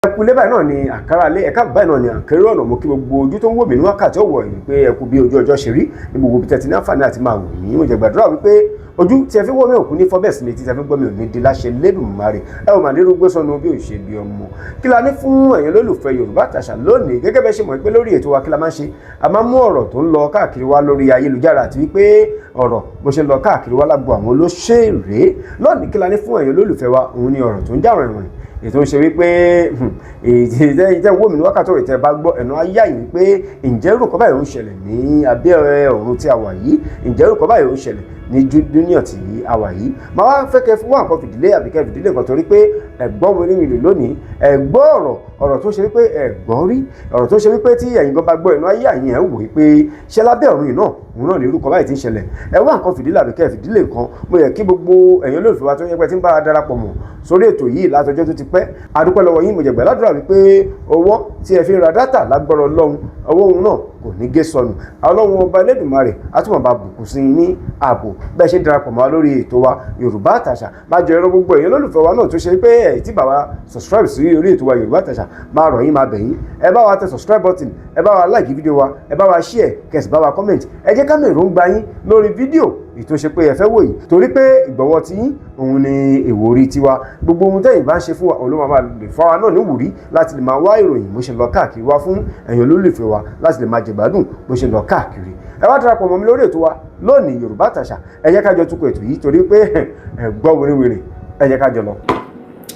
Ẹkú lé báyìí náà ni àkàrà lé ẹ̀ka báyìí náà ni àkèrè ọ̀nà. Mo kí gbogbo ojú tó ń wò mí ní wákàtí ọ̀wọ̀ yìí pé ẹkú bí ojú ọjọ́ ṣe rí ní gbogbo ibi tẹ́tí ní àǹfààní àti máa wò mí. Mo jẹ́ gbàdúrà wípé ojú tí ẹ fi wò mí òkú ní fọ́bẹ̀sì ni tí ẹ fi gbọ́ mi ò ní di láṣẹ Lédùmarè. Ẹ ò mà ní rúgbó sọnù bí ò ṣe bí ọmọ. Kí la ní fún ẹ̀yin olólùfẹ́ Yorùbá Àtàṣà lónìí? Gẹ́gẹ́ bẹ́ẹ̀ ṣe mọ̀ pé lórí ètò wa, kí la máa ń ṣe? A máa ń mú ọ̀rọ̀ tó ń lọ káàkiri wá lórí ayélujára àti wípé ọ̀rọ̀ bó ṣe ń lọ káàkiri wá lágbo àwọn olóṣèré. Lónìí, kí la ní fún ẹ̀yin olólùfẹ́ wa? Òun ni ọ̀rọ̀ tó ń jà rìnrìn, ètò ń ṣe wípé ìtẹ́ wò mí ní wákàtí ọ̀rọ̀ ìtẹ́ bá gbọ́ ẹ̀nà ayé yìí pé ǹjẹ́ irú nǹkan báyìí ń ṣẹlẹ̀ ní abẹ́ ọ̀run tí a wà yìí? Ǹjẹ́ irú nǹkan báyìí ń ṣẹlẹ̀ ní dúníà tí a wà yìí? Màá wá fẹ́ kẹ́ fún wá nǹkan fìdílé àbí kẹ́ fìdílé nǹkan, torí pé ẹ̀gbọ́n wo ní ìlú lónìí, ẹ̀gbọ́n ọ̀rọ̀, ọ̀rọ̀ tó ṣe wípé ẹ̀gbọ́n rí, ọ̀rọ̀ tó ṣe wípé tí ẹ̀yin gan bá gbọ́, ẹ̀nà ayé àyìn ẹ̀ wò wípé ṣé lábẹ́ ọ̀run yìí náà òun náà ní irú kan báyìí ti ń ṣẹlẹ̀. Ẹ wá nǹkan fìdílé àbí kẹ́ fìdílé nǹkan. Mo yẹ kí gbogbo ẹ̀yin olólùfẹ́ wa tó yẹ pé tí ń bá a darapọ̀ mọ́ sórí ètò yìí látọjọ́ tó ti pẹ́, a dúpẹ́ lọ́wọ́ yín. Mo jẹ̀gbẹ́ ládùúrà wípé owó tí ẹ fi ń ra data lágbọ́rọ̀ Ọlọ́run, owó òun náà kò ní gé sọnù. Ọlọ́run Ọba Elédùmarè á túbọ̀ bá bùkún sí ní ààbò bẹ́ẹ̀ ṣe darapọ̀ mọ́ wa lórí ètò wa Yorùbá Àtàṣà. Máa jẹ ẹ̀rọ gbogbo èèyàn olólùfẹ́ wa náà tó ṣe pé ẹ̀ tí bàbá subscribe sí orí ètò wa Yorùbá Àtàṣà, máa rọ̀ yín, máa bẹ̀ yín, ẹ bá wa tẹ subscribe button, ẹ bá wa like fídíò wa, ẹ bá wa share, kẹsì bá wa comment. Ẹ jẹ́ ká mèrò ń gba yín lórí fídíò ètò ṣe pé ẹ fẹ́ wò yìí, torí pé ìgbọ̀wọ́ tí yín òun ni èwòrí tiwa. Gbogbo ohun tẹ́yìn bá ń ṣe fún wa, òun ló máa lè fún wa náà níwùrí láti lè máa wá ìròyìn bó ṣe lọ káàkiri wá fún ẹ̀yin olólùfẹ́ wa, láti lè máa jẹ̀gbádùn bó ṣe lọ káàkiri. Ẹ wá darapọ̀ mọ́ mi lórí ètò wa lónìí, Yorùbá Àtàṣà. Ẹ jẹ́ ká jọ tukọ̀ ètò yìí, torí pé ẹ gbọ́ wèrèwèrè. Ẹ jẹ́ ká jọ lọ.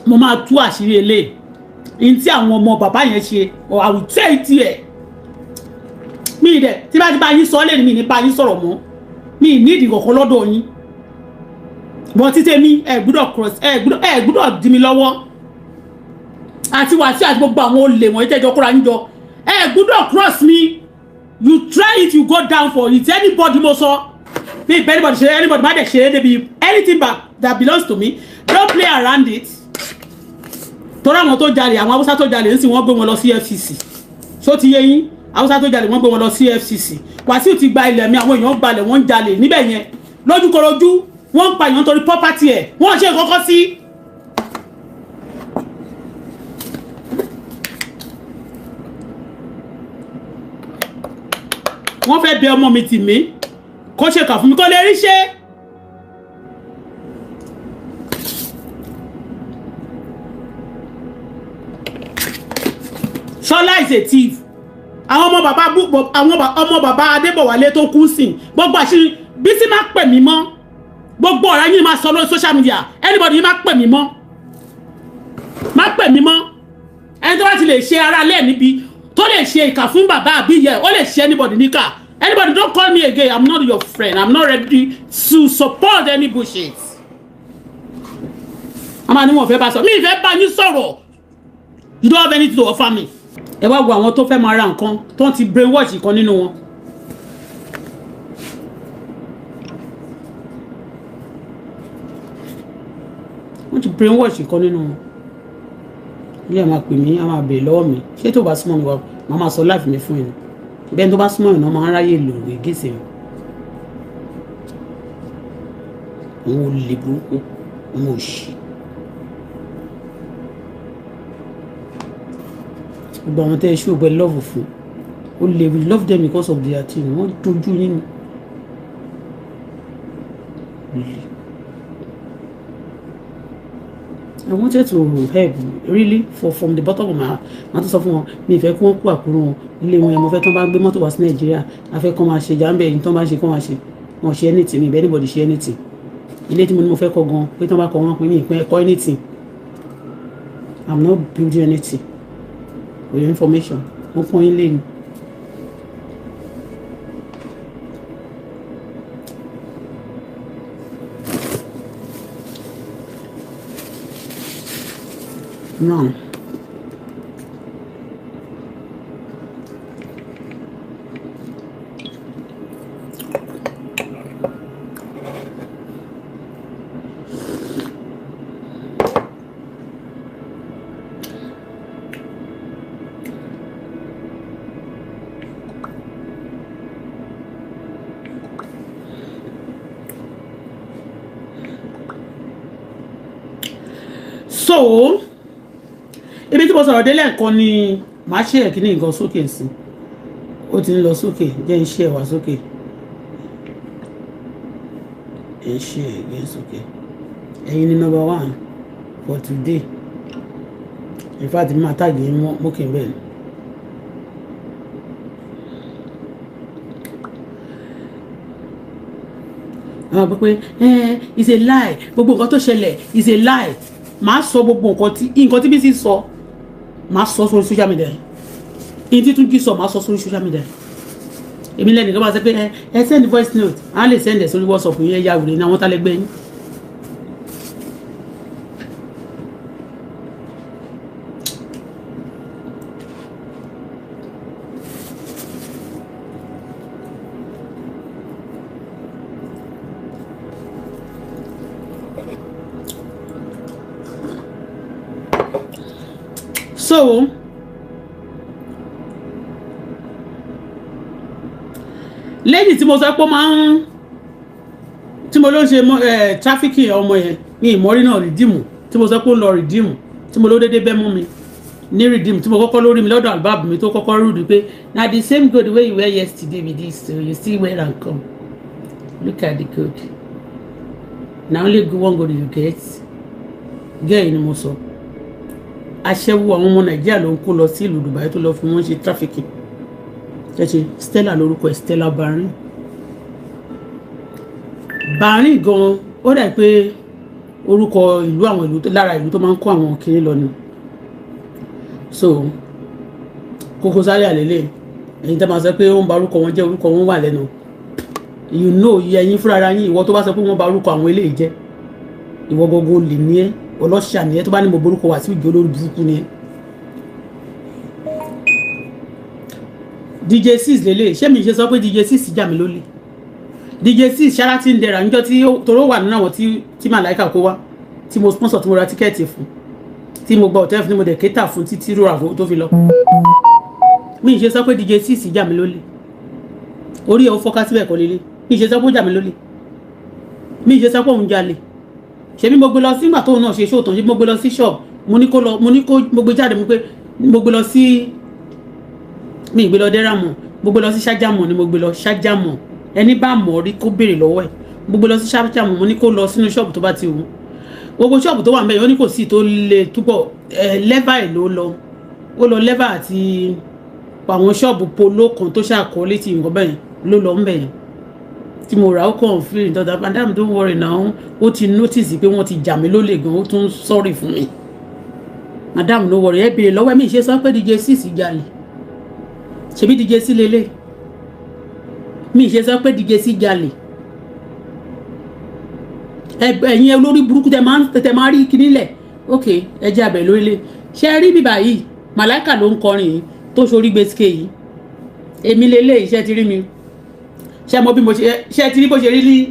Mo máa tú àṣírí eléyìí ní tí àwọn ọmọ bàbá yẹn ṣe àwùjọ ìtì ẹ̀ mi dẹ̀ tí bá ti bá yín sọ lẹ́nu mi ní bá yín sọ̀rọ̀ mọ́. Mi ní ìdí kọ̀ọ̀kan lọ́dọ̀ yín bọ́n títẹ̀ mi. Ẹ gbúdọ̀ cross, ẹ gbúdọ̀ dí mi lọ́wọ́ àti Wàsíù àti gbogbo àwọn olè wọ̀nyí tẹ́jọ́ kóra yín jọ. Ẹ gbúdọ̀ cross me. You try it, you go down for it. Anybody, mo sọ bí if anybody ṣe, anybody má dẹ̀ ṣe é débi anything back that belongs to me, don't play around it. Torí àwọn tó jalè, àwọn Haúsá tó jalè ń sìn, wọ́n gbé wọn lọ sí FCC. Ṣó ti yé yín? Haúsá tó jalè, wọ́n gbé wọn lọ sí FCC. Wàsíù ti gba ilẹ̀ mi. Àwọn èèyàn gbalẹ̀, wọ́n ń jalè níbẹ̀ yẹn lójúkorojú. Wọ́n ń pa èèyàn torí property ẹ̀. Wọ́n ṣe kọ́kọ́ sí. Wọ́n fẹ́ bẹ ọmọ mi tì mí kó ṣèkà fún mi, kó lè rí ṣe. Ṣọlá is a thief. Àwọn ọmọ bàbá, àwọn ọmọ bàbá Adébọ̀wálé tó kú sí, gbogbo àṣírí. Bísí, má pè mí mọ́. Gbogbo ọ̀rọ̀ yín máa sọ lórí social media. Anybody yín, má pè mí mọ́, má pè mí mọ́. Ẹni tó bá ti lè ṣe ara lẹ́ẹ̀ níbi tó lè ṣe ìkà fún bàbá àbí yẹ, ó lè ṣe anybody níkà. Anybody, don't call me again. I'm not your friend. I'm not ready to support any bullshit. A máa ní wọn fẹ́ bá sọ mi, ìfẹ́ bá yín sọ̀rọ̀. You don't have anything to offer me. Ẹ wá wo àwọn tó fẹ́ máa ra nǹkan tó ń ti brainwash kan nínú wọn. Wọ́n ti brainwash kan nínú wọn. Ilé ẹ̀ máa pè mí, á máa bèèrè lọ́wọ́ mi. Ṣé tó bá súnmọ́ mi wá, màá máa sọ life mi fún yín. Bẹ́ẹ̀ tó bá súnmọ́ mi náà, máa ń ráyè lò gègé mi. Àwọn olè burúkú, àwọn òṣì. Gbogbo àwọn tẹ́ ẹ ṣó gbẹ love fún ó lè, we love them because of their team. Wọ́n dojú yín ni. I wanted to help really for from the bottom of my heart. Màá tún sọ fún wọn, mi ìfẹ́ kí wọ́n kú àkúrò wọn ilé wọn yẹn. Mo fẹ́ tán bá gbé mọ́tò wá sí Nàìjíríà, a fẹ́ kán máa ṣe jàǹbẹ̀ yìí, tán bá ṣe kán máa ṣe. Wọn ṣe anything, mi ìbẹ́ anybody ṣe anything. Ilé tí mo ní mo fẹ́ kọ́ gan pé tán bá kọ́ wọn pé mi ìpín ẹ̀kọ́ anything. I'm not building anything. For your information, wọ́n pọ́n yín lé ni. Now, so Ibi tí mo sọ̀rọ̀ délẹ̀ nǹkan ni màá ṣe ẹ̀kíní nǹkan sókè sí. Ó ti ń lọ sókè, jẹ́ ń ṣe ẹ̀wà sókè, ẹ̀ ń ṣe ẹ̀gbẹ́ sókè. Ẹ̀yin ní number one for today. In fact, máa tag yín mókè bẹ́ẹ̀ ni. Àwọn àgbẹ̀ pé ẹ it's a lie, gbogbo nǹkan tó ṣẹlẹ̀ is a lie. Màá sọ gbogbo nǹkan tí Bísí sọ, màá sọ sórí social media. Ìyẹn tí Túnjí sọ, màá sọ sórí social media. Èmi lẹ́nu kan máa sọ pé ẹ send voice note, á lè send ẹ̀ sórí WhatsApp yẹn. Ya wèrè ní àwọn tálẹ́gbẹ́ yín. So lẹ́yìn tí mo sọ pé ó máa ń tí mo ló ń ṣe trafficking ọmọ yẹn ní ìmọ̀rí náà, Redeem tí mo sọ pé ó ń lọ Redeem, tí mo ló dédé bẹ́ mú mi ní Redeem, tí mo kọ́kọ́ lórí mi lọ́dọ̀ albab mi tó kọ́kọ́ rúdi pé na the same gold wey you wear yesterday be this, so you still wear am come. Look at the gold, na only one gold you get. Gẹ́ẹ̀ ni mo sọ, aṣẹ́wó àwọn ọmọ Nàìjíríà ló ń kó lọ sí ìlú Dubai tó lọ fún wọn ṣe trafficking. Ṣẹṣẹ Stella lórúkọ ẹ, Stella Barin. Barin gan, ó dà pé orúkọ ìlú, àwọn ìlú lára ìlú tó máa ń kó àwọn kiri lọ ni. So Koko Zaria lélẹ̀, ẹ̀yin tá máa sọ pé ó ń ba orúkọ wọn jẹ́, orúkọ wọn wà lẹ́nu. You know, ẹ̀yin fúnra yín, ìwọ tó bá sọ pé wọ́n ba orúkọ àwọn eléyìí jẹ́, ìwọ gbogbo lè ní ẹ, ọlọ́ṣà ni ẹ. Tó bá ní mo borúkọ wá sí ìjọ, olórí burúkú ni ẹ. DJ six lélẹ̀, ṣé mi ṣe sọ pé DJ six jà mí lólè? DJ six ṣára tí ń dẹ̀ra níjọ́ tí toró wà nínú àwọn tí Màláìka kó wá, tí mo sponsor, tí mo ra ticket fún, tí mo gba hotel fún, tí mo dẹ̀ kéta fún títí rúra tó fi lọ. Mi ṣe sọ pé DJ six jà mí lólè? Orí ẹ̀ ó fọ́ká síbẹ̀ kọ́ lélẹ̀. Mi ṣe sọ pé ó jà mí lólè? Mi ṣe sọ pé òun jalè? Ṣebí mo gbé lọ sígbà tóun náà ṣe ṣóòtàn, ṣebí mo gbé lọ sí shop, mo ní kó lọ, mo ní kó mo gbé jáde, mo pé mo gbé lọ sí, mi gbé lọ dẹ́ràmọ̀, mo gbé lọ sí ṣájàmọ̀ ni, mo gbé lọ ṣájàmọ̀. Ẹni bá mọ̀ rí kó béèrè lọ́wọ́ ẹ̀. Mo gbé lọ sí ṣájàmọ̀, mo ní kó lọ sínú ṣọ́ọ̀bù tó bá ti wù, gbogbo ṣọ́ọ̀bù tó wà mẹ́rin. Ó ní kò sí tó lè túbọ̀ ẹ lẹ́bà ẹ̀ ló lọ, ó lọ lẹ́bà àti àwọn ṣọ́ọ̀bù polo kan tó ṣàkọ́ létí nǹkan bẹ́ẹ̀ ló lọ ń bẹ̀ yẹn tí mo rà. Ó kàn feel ìtọ́jà, "Madam, don't worry now." Ó ti notice pé wọ́n ti jà mí lólè gan, ó tún sorry fún mi. "Madam, no worry." Ẹ béèrè lọ́wọ́ mi, ṣe sọ pé DJ six jalè? Ṣebí DJ sí lélẹ̀, mi ṣe sọ pé DJ sí jalè? Ẹ̀yin olórí burúkú tẹ máa ń tẹ máa rí kíní lẹ̀. Ok, ẹ jẹ́ abẹ lórílẹ̀. Ṣe rí bíbá yìí? Màláìkà ló ń kọrin yìí tó ṣorí gbèsè yìí. Èmi lélẹ̀, iṣẹ́ ti rí mi, ṣe mọ bí mo ṣe ṣe ti rí bó ṣe rí ní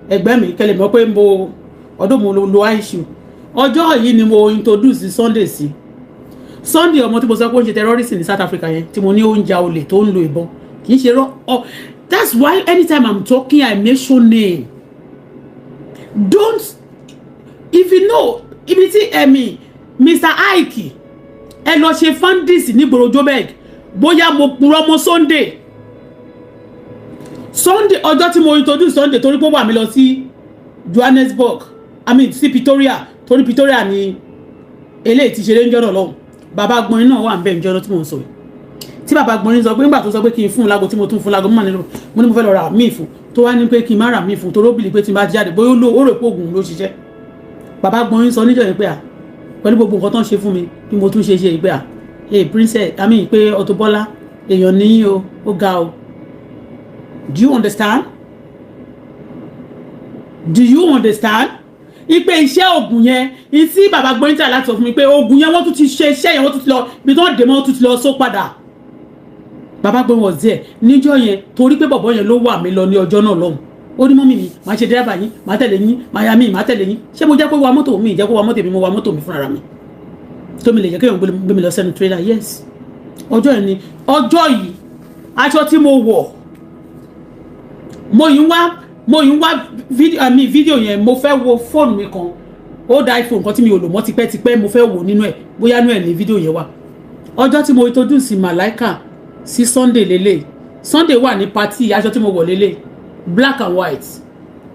ẹgbẹ́ mi, kẹlẹ̀ mọ̀ pé mo ọdún mo lo àìṣù. Ọjọ́ yìí ni mo introduce Sunday sí. Sunday ọmọ tí mo sọ pé ó ń ṣe terrorism ní South Africa yẹn, tí mo ní ó ń ja olè, tó ń lo ìbọn, kì í ṣe rọ ọ. That's why anytime I'm talking, I mention name. Don't, if you know ibi tí ẹ̀mí Mr Ike ẹ lọ ṣe fandis nígboro Joburg, bóyá mo purọ́ mọ́ Sunday. Sunday, ọjọ́ tí mo introduce Sunday, torí pé ó wà mí lọ sí Johannesburg, I mean sí Pretoria, torí Pretoria ni eléyìí ti ṣeré ń jọ́nà lọ́hùn. Bàbá gbọ́n náà wà ń bẹ̀ ń jọ́nà tí mò ń sọ yìí, tí bàbá gbọ́n sọ pé nígbà tó sọ pé kí n fún un lágo, tí mo tún fún un lágo, mo ní mo fẹ́ lọ rà míì fún, tó wá ní pé kí n má rà míì fún, torí ó believe pé tí n bá jáde, bóyá ó rò pé oògùn ló ṣiṣẹ́. Bàbá gbọ́n sọ níjọ́ yẹn pé à pẹ̀lú gbogbo nǹkan tó ń ṣe fún mi, bí mo tún ṣe ṣe pé à hey princess, I mean pé Auto Bola èèyàn ní o, ó ga o. Do you understand? Do you understand? Ipe iṣẹ́ oògùn yẹn ìtí bàbá gbọ́nìtà láti sọ fún mi pé oògùn yẹn, wọ́n tún ti ṣe iṣẹ́ yẹn, wọ́n tún ti lọ ibi tí wọ́n dè mọ́, wọ́n tún ti lọ só padà. Bàbá gbọ́n was there níjọ́ yẹn, torí pé bọ̀bọ́ yẹn ló wà mí lọ ní ọjọ́ náà lọ́hùn. Ó ní, "Mummy mi, màá ṣe dírẹ́bà yín, màá tẹ̀lé yín, màá yá mi, màá tẹ̀lé yín." Ṣé mo jẹ́ kó wa mọ́tò mi? Jẹ́ kó wa mọ́tò mi? Mo wa mọ́tò mi fúnra mi, tó mi lè jẹ́ kéèyàn gbé mi lọ sẹ́nu tírélà. Yes, ọjọ́ yẹn ni ọjọ́ yìí, aṣọ tí mo wọ̀, mo yìí ń wá fídíò, àmì fídíò yẹn, mo fẹ́ wo fóònù mi kan. Ó da iPhone kan tí mi ò lò mọ́ tipẹ́tipẹ́. Mo fẹ́ wò nínú ẹ̀, bóyá nínú ẹ̀ ní fídíò yẹn wà. Ọjọ́ tí mo introduce Malaika sí Sunday lélẹ̀, Sunday wà ní party. Aṣọ tí mo wọ̀ lélẹ̀, black and white,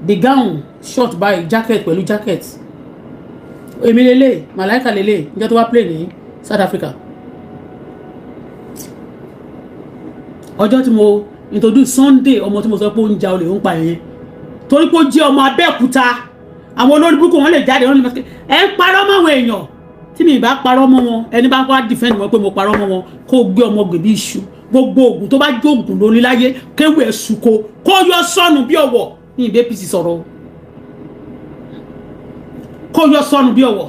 the gown short by jacket, pẹ̀lú jacket. Èmi lélẹ̀, Malaika lélẹ̀, níjọ́ tó wá play ní South Africa. Ọjọ́ tí mo introduce Sunday, ọmọ tí mo sọ pé ó ń ja olè, ó ń pa yẹn, torí pé ó jẹ́ ọmọ Abẹ́òkúta, àwọn olórí burúkú wọn lè jáde, wọn lè máa ẹ ń parọ́ mọ́ àwọn èèyàn. Tí mi ì bá parọ́ mọ́ wọn, ẹni bá wá defend wọn pé mo parọ́ mọ́ wọn, kó gbé ọmọ gbèbí iṣu. Gbogbo oògùn tó bá jóògùn lórí láyé, kéwù ẹ̀ sùkò kó yọ sọnù bí ọ̀wọ̀. Ní ìbí APC sọ̀rọ̀, kó yọ sọnù bí ọ̀wọ̀.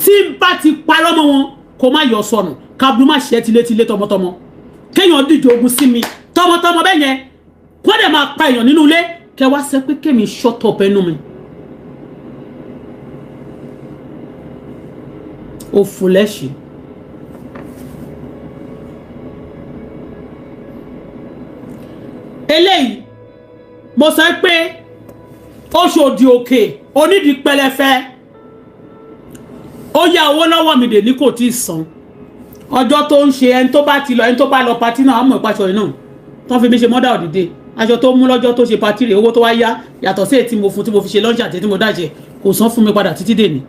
Tí n bá ti parọ́ mọ́ wọn, kó má yọ sọnù, kábùrú má ṣe é tilétilé, tọmọtọmọ. Kéèyàn díje ogun sí mi tọmọtọmọ bẹ́ẹ̀ yẹn, kó dẹ̀ máa pa èèyàn nínú ilé, kẹ wá sẹ pé kémi shut up ẹnu mi. Òfò lẹ́sìn. Eléyìí, mo sọ pé Oṣòdì Òkè onídìí pẹlẹfẹ, ó yá owó lọ́wọ́ mi dè ní kò tí ì san. Ọjọ́ tó ń ṣe, ẹni tó bá ti lọ, ẹni tó bá lọ party náà, àmọ́ ìpàṣọ yìí náà tó ń fi mí ṣe mother of the day. Aṣọ tó mú lọ́jọ́ tó ṣe party rẹ̀, owó tó wá yá yàtọ̀ sí èyí tí mo fún, tí mo fi ṣe lọ́nṣà àti tí mo dáṣẹ, kò san fún mi padà títí dèní.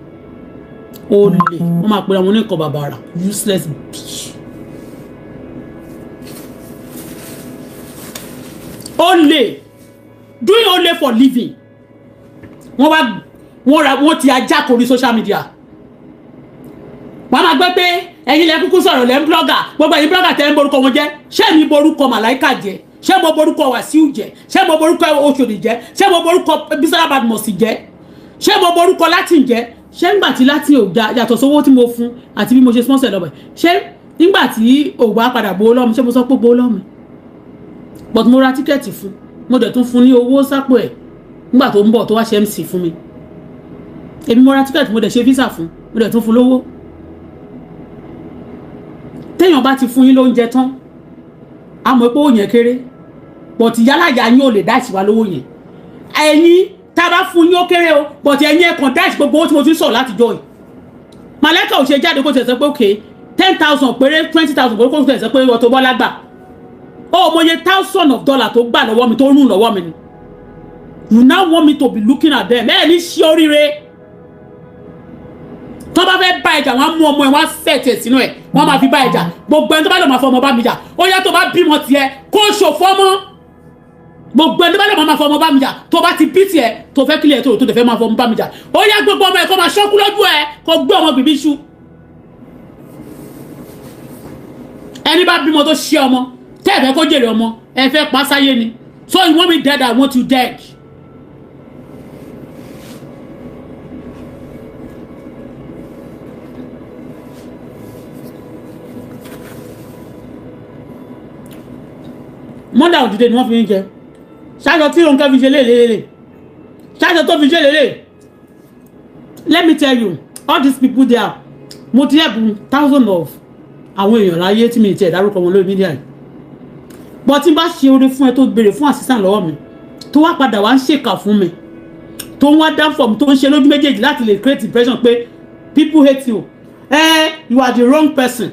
Ó lè wọ́n máa pera wọn ní nǹkan bàbàrà, useless bitch. Ó lè doing only for living. Wọ́n wá wọ́n ra, wọ́n ti ajá kórí social media. Wọ́n máa gbé pé ẹ̀yin lẹ kúkú sọ̀rọ̀ lẹ́ ń blogger. Gbogbo ẹ̀yin blogger tẹ́ ń borúkọ wọn jẹ́, ṣé mi borúkọ Màláìkà jẹ́? Ṣé mo borúkọ Wàsíù jẹ́? Ṣé mo borúkọ Oṣòdì jẹ́? Ṣé mo borúkọ Bísọ́lá Badmus jẹ́? Ṣé mo borúkọ Latin jẹ́? Ṣé ńgbà tí Latin ò ga yàtọ̀ sówó tí mo fún àti bí mo ṣe sponsor lọ́bẹ̀, ṣé nígbà tí òwò á padà gbowó lọ́mù, ṣé mo sọ pé gbowó lọ́mù? But mo ra ticket fún, mo dẹ̀ tún fún ní owó sápò ẹ̀ nígbà tó ń bọ̀, tó wá ṣe MC fún mi. Èmi mo ra ticket, mo dẹ̀ ṣe visa fún, mo dẹ̀ tún fún lówó. Téèyàn bá ti fún yín lóúnjẹ tán, a mọ̀ pé owó yẹn kéré, but yálàyà yín ò lè dá ìsìwá lówó yẹn. Ẹ̀yin tá a bá fún yín, ó kéré o, but ẹ̀yin ẹ̀ kàn dá ìsì gbogbo owó tí mo ti ń sọ̀rọ̀ látijọ́ yìí. Màlẹ́kà ò ṣe jáde kó tẹ̀ sọ pé ok, 10,000 péré, 20,000 péré, kó tẹ̀ sọ pé Auto Bola gbà. Ó mọye thousand of dollar tó gbà lọ́wọ́ mi, tó rún lọ́wọ́ mi ni. You now want me to be looking at them? Ẹ ní ṣí oríire. Tó bá fẹ́ bá ẹjà, wọ́n á mú ọmọ ẹ̀, wọ́n á sẹ̀tẹ̀ sínú ẹ̀, wọ́n máa fi bá ẹjà. Gbogbo ẹni tó bá lọ máa fọ ọmọ bá mi jà, ó yá, tó bá bímọ tiẹ̀ kó ṣòfò ọmọ. Gbogbo ẹni tó bá lọ máa fọ ọmọ bá mi jà, tó bá ti bí tiẹ̀, tó fẹ́ kílẹ̀, tó tẹ̀ fẹ́ máa fọ ọmọ bá mi jà, ó yá, gbogbo ọmọ ẹ̀ kó máa ṣọ́kú lójú ẹ̀, kó gbé ọmọ bìbí ṣu. Ẹni bá bímọ tó ṣe ọmọ tẹ́ ẹ fẹ́ kó jèrè ọmọ, ẹ fẹ́ pa sáyé ni. So you want me dead, I want you dead. Mother òdìdé ni wọ́n fi ń jẹ. Ṣáṣọ tí Ronke fi ṣe lélẹ́lẹ́lẹ́, ṣáṣọ tó fi ṣe lélẹ́. Let me tell you, all these people there, mo ti help thousand of àwọn èèyàn láyé tí mi ti ẹ̀ dárúkọ wọn lórí media yìí. But tí n bá ṣe oore fún ẹ, tó béèrè fún assistant lọ́wọ́ mi, tó wá padà wá ń ṣèkà fún mi, tó ń wá dá fọ̀mù, tó ń ṣe lójú méjèèjì láti lè create impression pé people hate you, you are the wrong person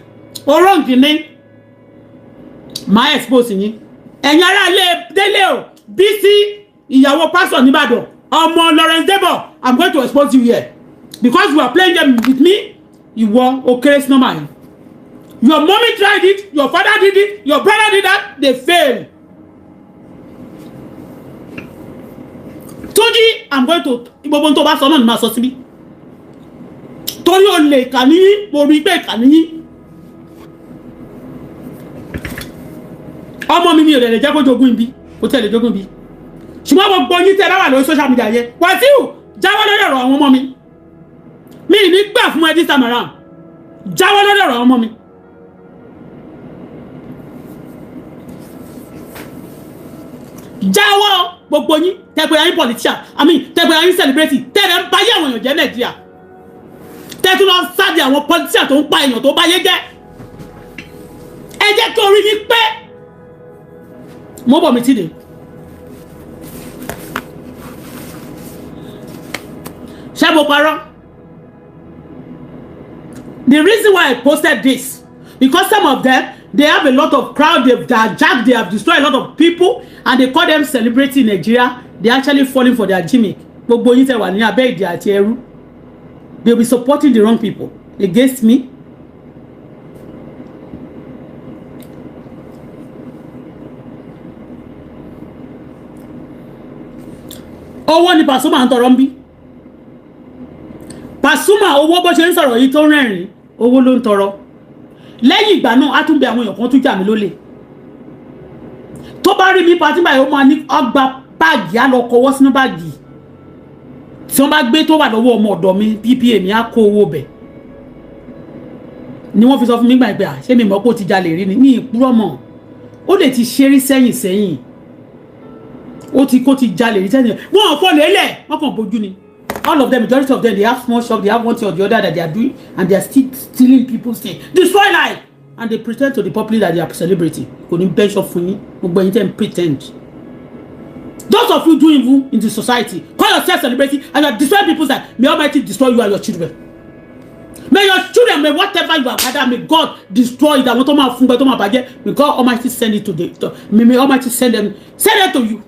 o, wrong ni. Máa expose yín, ẹ̀yin ará ilé délé o. Bísí, ìyàwó pásọ̀ nìbàdàn, ọmọ Lawrence Debo, I'm going to expose you here because you are playing game with me. Ìwọ o kéré sí nọ́mbà yìí. Your mommy tried it, your father did it, your brother did that, they failed. Túnjí, I'm going to gbogbo tó bá sọ náà ni màá sọ síbí, torí o lè kà níyí. Mo rí pé kà níyí. Ọmọ mi mi ò lè jẹ́ kó jogún ibi, kó tẹ̀lé jogún ibi. Ṣùgbọ́n gbogbo yín tẹ́ bá wà lórí social media yẹn, Wàsíù, jáwọ́ lórí ọ̀rọ̀ àwọn ọmọ mi. Mi ní gbà fún ẹ this time around. Jáwọ́ lórí ọ̀rọ̀ àwọn ọmọ mi. Jáwọ́, gbogbo yín tẹ́pẹ́ ayín politician, I mean, tẹ́pẹ́ ayín celebrity, tẹ́lẹ̀ ń báyé àwọn èèyàn jẹ́ Nàìjíríà, tẹ́tù lọ sáàdì àwọn politician tó ń pa èèyàn, tó báyé jẹ́. Ẹ jẹ́ kí orí yín pé. Mo bọ̀, mi ti dé. Ṣé Ṣé mo parọ́? The reason why I posted this, because some of them, they have a lot of crowd, they've jacked, they have destroyed a lot of people, and they call them celebrity in Nigeria. They actually falling for their gimmick. Gbogbo yín tẹ́ wà ní abẹ́ ìdè àti ẹrú, they will be supporting the wrong people against me. Owó ni Pasuma ń tọrọ ń bí. Pasuma, owó, bó ṣe ń sọ̀rọ̀ yìí tó ń rẹ́rìn, owó ló ń tọrọ. Lẹ́yìn ìgbà náà, á tún bẹ àwọn èèyàn kan tún jà mí lólè. Tó bá rí mi party báyìí, ó máa ní ọgbà báàgì, á lọ kọwọ́ sínú báàgì tí wọ́n bá gbé tó wà lọ́wọ́ ọmọ ọ̀dọ̀ mi, ppa mi, á kó owó bẹ̀. Ni wọ́n fi sọ fún mi gbà pé, ṣé mi mọ̀ pé ó ti jalè rí ni? Ní ìpúrọ̀ mọ̀, ó lè ti ṣeré sẹ́yìn sẹ́yìn, ó ti kó ti jalè rí sẹ́yìn. Wọ́n ò fọ́ lélẹ̀, wọ́n kàn bójú ni. All of them, majority of them, they have small shop, they have one thing or the other that they are doing, and they are still stealing people's things, destroy life, and they pretend to the public that they are celebrity. Kò ní bẹ́ńsọ̀ fún yín, gbogbo ẹ̀yin tẹ́ ń pretend. Those of you doing evil in the society, call yourself celebrity and you are destroying people's life, may Almighty destroy you and your children. May your children, may whatever you have gathered, may God destroy it. Àwọn tó máa fún gbẹ tó máa bàjẹ́, may God Almighty send it to the to, may Almighty send them to you.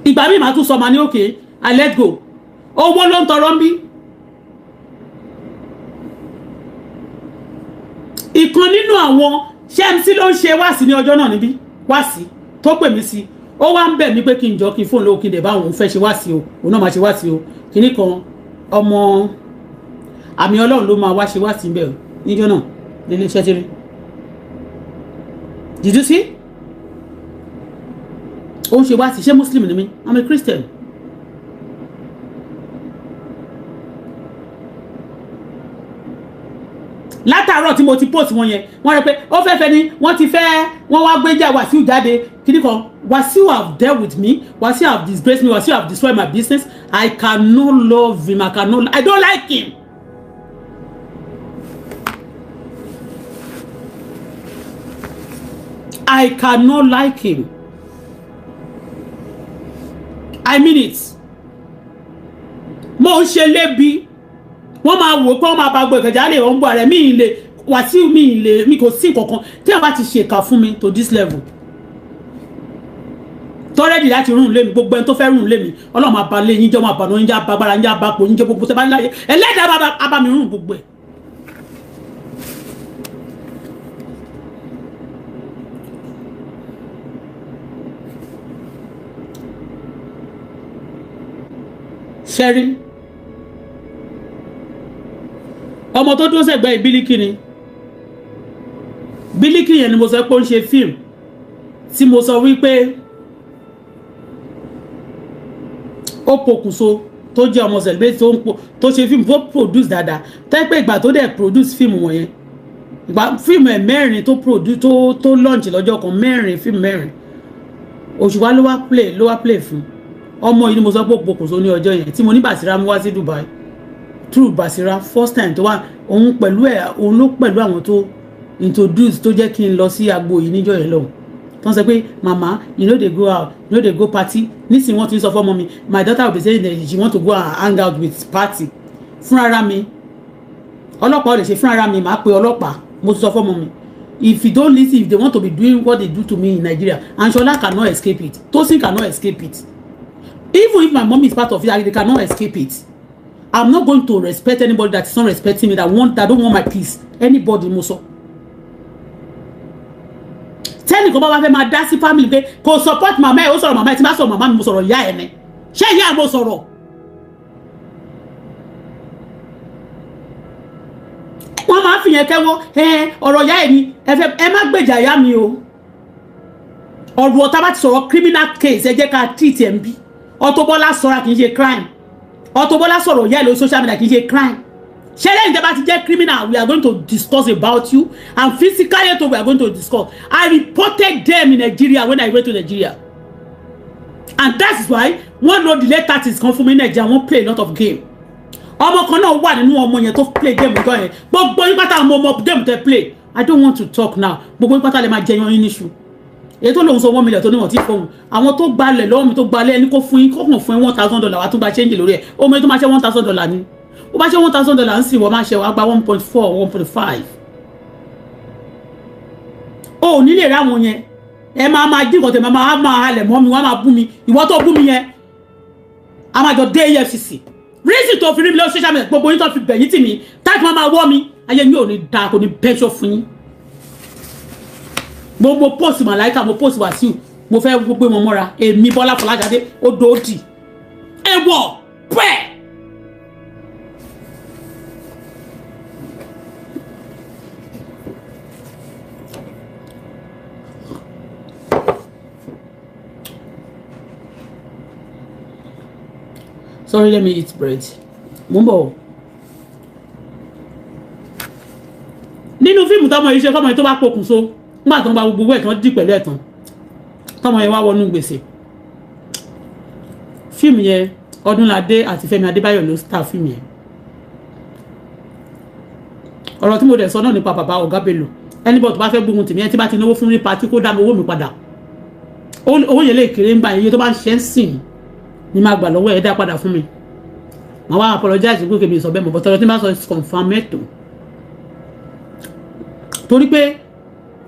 Ìgbà míì máa tún sọ ma ní, okay, I let go. Owó ló ń tọrọ ń bí. Ìkan nínú àwọn ṣé MC ló ń ṣe wáàsí ní ọjọ́ náà níbí, wáàsí tó pè mí sí, ó wá ń bẹ̀ mí pé kí n jọ kí n fóònù lówó, kí n dẹ̀ bá òun fẹ́ ṣe wáàsí o, òun náà máa ṣe wáàsí o. Kíní kan, ọmọ àmì Ọlọ́run ló máa wá ṣe wáàsí ń bẹ̀ o níjọ́ náà nílé iṣẹ́ tí rí. Did you see? Ó ń ṣe wáàsí. Ṣé Muslim ni mí? I'm a Christian. Látàárọ̀ tí mo ti post wọn yẹn, wọ́n rẹ pé ó fẹ́ fẹ́ ni wọ́n ti fẹ́, wọ́n wá gbéjà Wàsíù jáde kíní kan. Wàsíù have dealt with me, Wàsíù have disgraced me, Wàsíù have destroyed my business. I cannot love him. I cannot, I don't like him. I cannot like him. I mean it. Mo ń ṣe lébi, wọ́n máa wò pé wọ́n máa bá gbọ́ ìkẹjà lè wọ́n ń bọ̀ rẹ̀ mí lè Wàsíù, mi lè mi kò sí nǹkankan tí wọ́n bá ti ṣèkà fún mi to this level tọ́rẹ́dì láti rún lé mi. Gbogbo ẹni tó fẹ́ rún lé mi, Ọlọ́run máa ba lé yín jẹ́, máa bà yín jẹ́, agbára yín jẹ́, abapò yín jẹ́, gbogbo tẹ́ bá láyé ẹlẹ́dàá abá mi rún gbogbo ẹ̀. Ṣẹ́rí ọmọ tó dúró sẹ́gbẹ́ Bílíkì ni. Bílíkì yẹn ni mo sọ pé ó ń ṣe fíìmù tí mo sọ wípé ó pokùnso, tó jẹ́ ọmọ celebrate, tó ń po, tó ṣe fíìmù, tó produce dáadáa, tẹ́ pé ìgbà tó dẹ̀ produce fíìmù wọ̀nyẹn, ìgbà fíìmù ẹ̀ mẹ́rin tó produce, tó launch lọ́jọ́ kan, mẹ́rin, fíìmù mẹ́rin, Òṣùpá ló wá play fún ọmọ yìí ni mo sọ pé ó pokùnso ní ọjọ́ yẹn tí mo ní Bàsírá mú wá sí Dubai through Basira. First time tó wá, òun pẹ̀lú ẹ̀, òun ló pẹ̀lú àwọn tó introduce, tó jẹ́ kí n lọ sí agbo yìí níjọ́ yẹn lọ́hùn, tó ń sọ pé, "Mama, you no dey go out, you no dey go party." Nísìnyí wọ́n ti ń sọ fọ́mọ mi, my daughter will be saying that she want to go and hang out with party. Fúnra mi, ọlọ́pàá ò lè ṣe fúnra mi, màá pe ọlọ́pàá. Mo ti sọ fọ́mọ mi, if you don't listen, if they want to be doing what they do to me in Nigeria, and Shola cannot escape it, Tosin cannot escape it, even if my mom is part of it, they cannot escape it. I'm not going to respect anybody that is not respecting me, that don't want my peace. Anybody, mo sọ. Tẹ́nì kan bá wá fẹ́ máa dá sí family pé kò support màmá ẹ̀, ó sọ̀rọ̀ màmá ẹ̀, tí bá sọ̀rọ̀ màmá mi, mo sọ̀rọ̀ ìyá ẹ̀ ni. Ṣé ìyá mo sọ̀rọ̀? Wọ́n máa ń fìyẹn kẹ́wọ́ ẹ ọ̀rọ̀ ìyá ẹ̀ ni ẹ fẹ́ ẹ má gbèjà ìyá mi o. Ọ̀rọ̀ ọ̀tá bá ti sọ̀rọ̀ criminal case, ẹ jẹ́ ká treat ẹ̀ ń bí. Auto Bola sọ̀rọ̀, kì í ṣe crime. Auto Bola sọ̀rọ̀ ìyá ẹ̀ lórí social media, kì í ṣe crime. Ṣé lẹ́yìn tẹ́ bá ti jẹ́ criminal, we are going to discuss about you, and physically too we are going to discuss. I reported them in Nigeria when I went to Nigeria, and that is why wọ́n lo delay tactics kan fún mi ní Nigeria. Wọ́n play a lot of game. Ọmọ kan náà wà nínú ọmọ yẹn tó play game gan yẹn. Gbogbo yín pátá, ọmọ game tẹ play, I don't want to talk now. Gbogbo yín pátá lè máa jẹyan yín níṣu. Èyí tó lòun sọ 1 million tó níwọ̀n tí fóun, àwọn tó gbalẹ̀ lọ́wọ́ mi, tó gbalẹ̀, ẹni kó fún yín, kó kàn fún yín $1,000, wàá tún gba change lórí ẹ̀. Ó mọ èyí tó máa ṣe $1,000 ni. Ó bá ṣe $1,000 ń sìn, wọ́n máa ṣe, wàá gba 1.4, 1.5. O ò ní lè rí àwọn yẹn. Ẹ máa máa dín nǹkan tẹ̀, máa máa halẹ̀ mọ́ mi, wọ́n máa bú mi. Ìwọ tó bú mi yẹn, a máa jọ dé EFCC. Reason tó fi rí mi lọ social media, gbogbo yín tó fi bẹ̀yìn tì mí, táàtì wọn máa wọ́ mi, ayé yín ò ní da, kò ní bẹ́ṣọ fún yín. Mo post Màláìka, mo post Wàsíù, mo fẹ́ gbé wọn mọ́ra. Èmi Bọ́lá Fọláṣadé, ó dòódì ẹ̀wọ̀ pẹ́ẹ́. Sorry, let me eat bread. Mo ń bọ̀. Nínú fíìmù tọmọ yìí ṣe, fọmọ yìí tó bá pokùnso nígbà tó ń gba gbogbo ẹ̀ tán, dì pẹ̀lú ẹ̀ tán, tọmọ yẹn wá wọnú gbèsè. Fíìmù yẹn, Ọdúnládé àti Fẹ́mi Adébáyọ̀ ló star fíìmù yẹn. Ọ̀rọ̀ tí mo dẹ̀ sọ náà nípa bàbá Ọ̀gá Bello, anybody tó bá fẹ́ gbógun tèmi, ẹ tí bá ti náwó fún ní party, kó dá mi owó mi padà. Owó yẹn lè kéré ń gbà, iye tó bá ń ṣe ń sìn ní máa gbà lọ́wọ́ ẹ̀, dá padà fún mi. Màá wá apologize pé kèmí sọ bẹ́ẹ̀ mọ̀, bọ́tọ̀ tí n bá sọ is confirm ètò, torí pé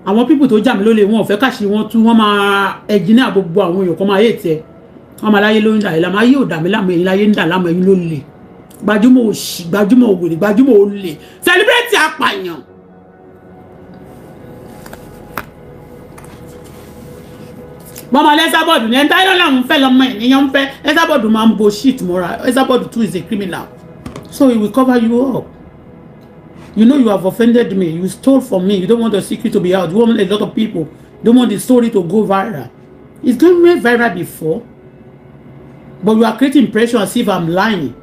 àwọn people tó jà mí lólè, wọn ò fẹ́ káṣí wọn tú, wọn máa ẹ̀jìnà gbogbo àwọn èèyàn kan máa yé tiẹ̀, wọn máa láyé ló ń dà yìí lámú, ayé ò dà mí lámú, ẹ̀yin láyé ń dà lámú, ẹ̀yin ló lè gbajúmọ̀ òṣì, gbajúmọ̀ òwèrè, gbajúmọ̀ olè, celebrate apààyàn. Bọ́mọ lẹ́sàbọ̀dù ní ẹni táyọ̀ làwọn fẹ́ lọ́mọ ènìyàn ń fẹ́. Lẹ́sàbọ̀dù máa ń bo shit mọ́ra. Lẹ́sàbọ̀dù too is a criminal, so he will cover you up. You know you have offended me. You stole from me. You don't want the secret to be out. You want a lot of people, you don't want the story to go viral. It's going viral before, but you are creating impression as if I'm lying.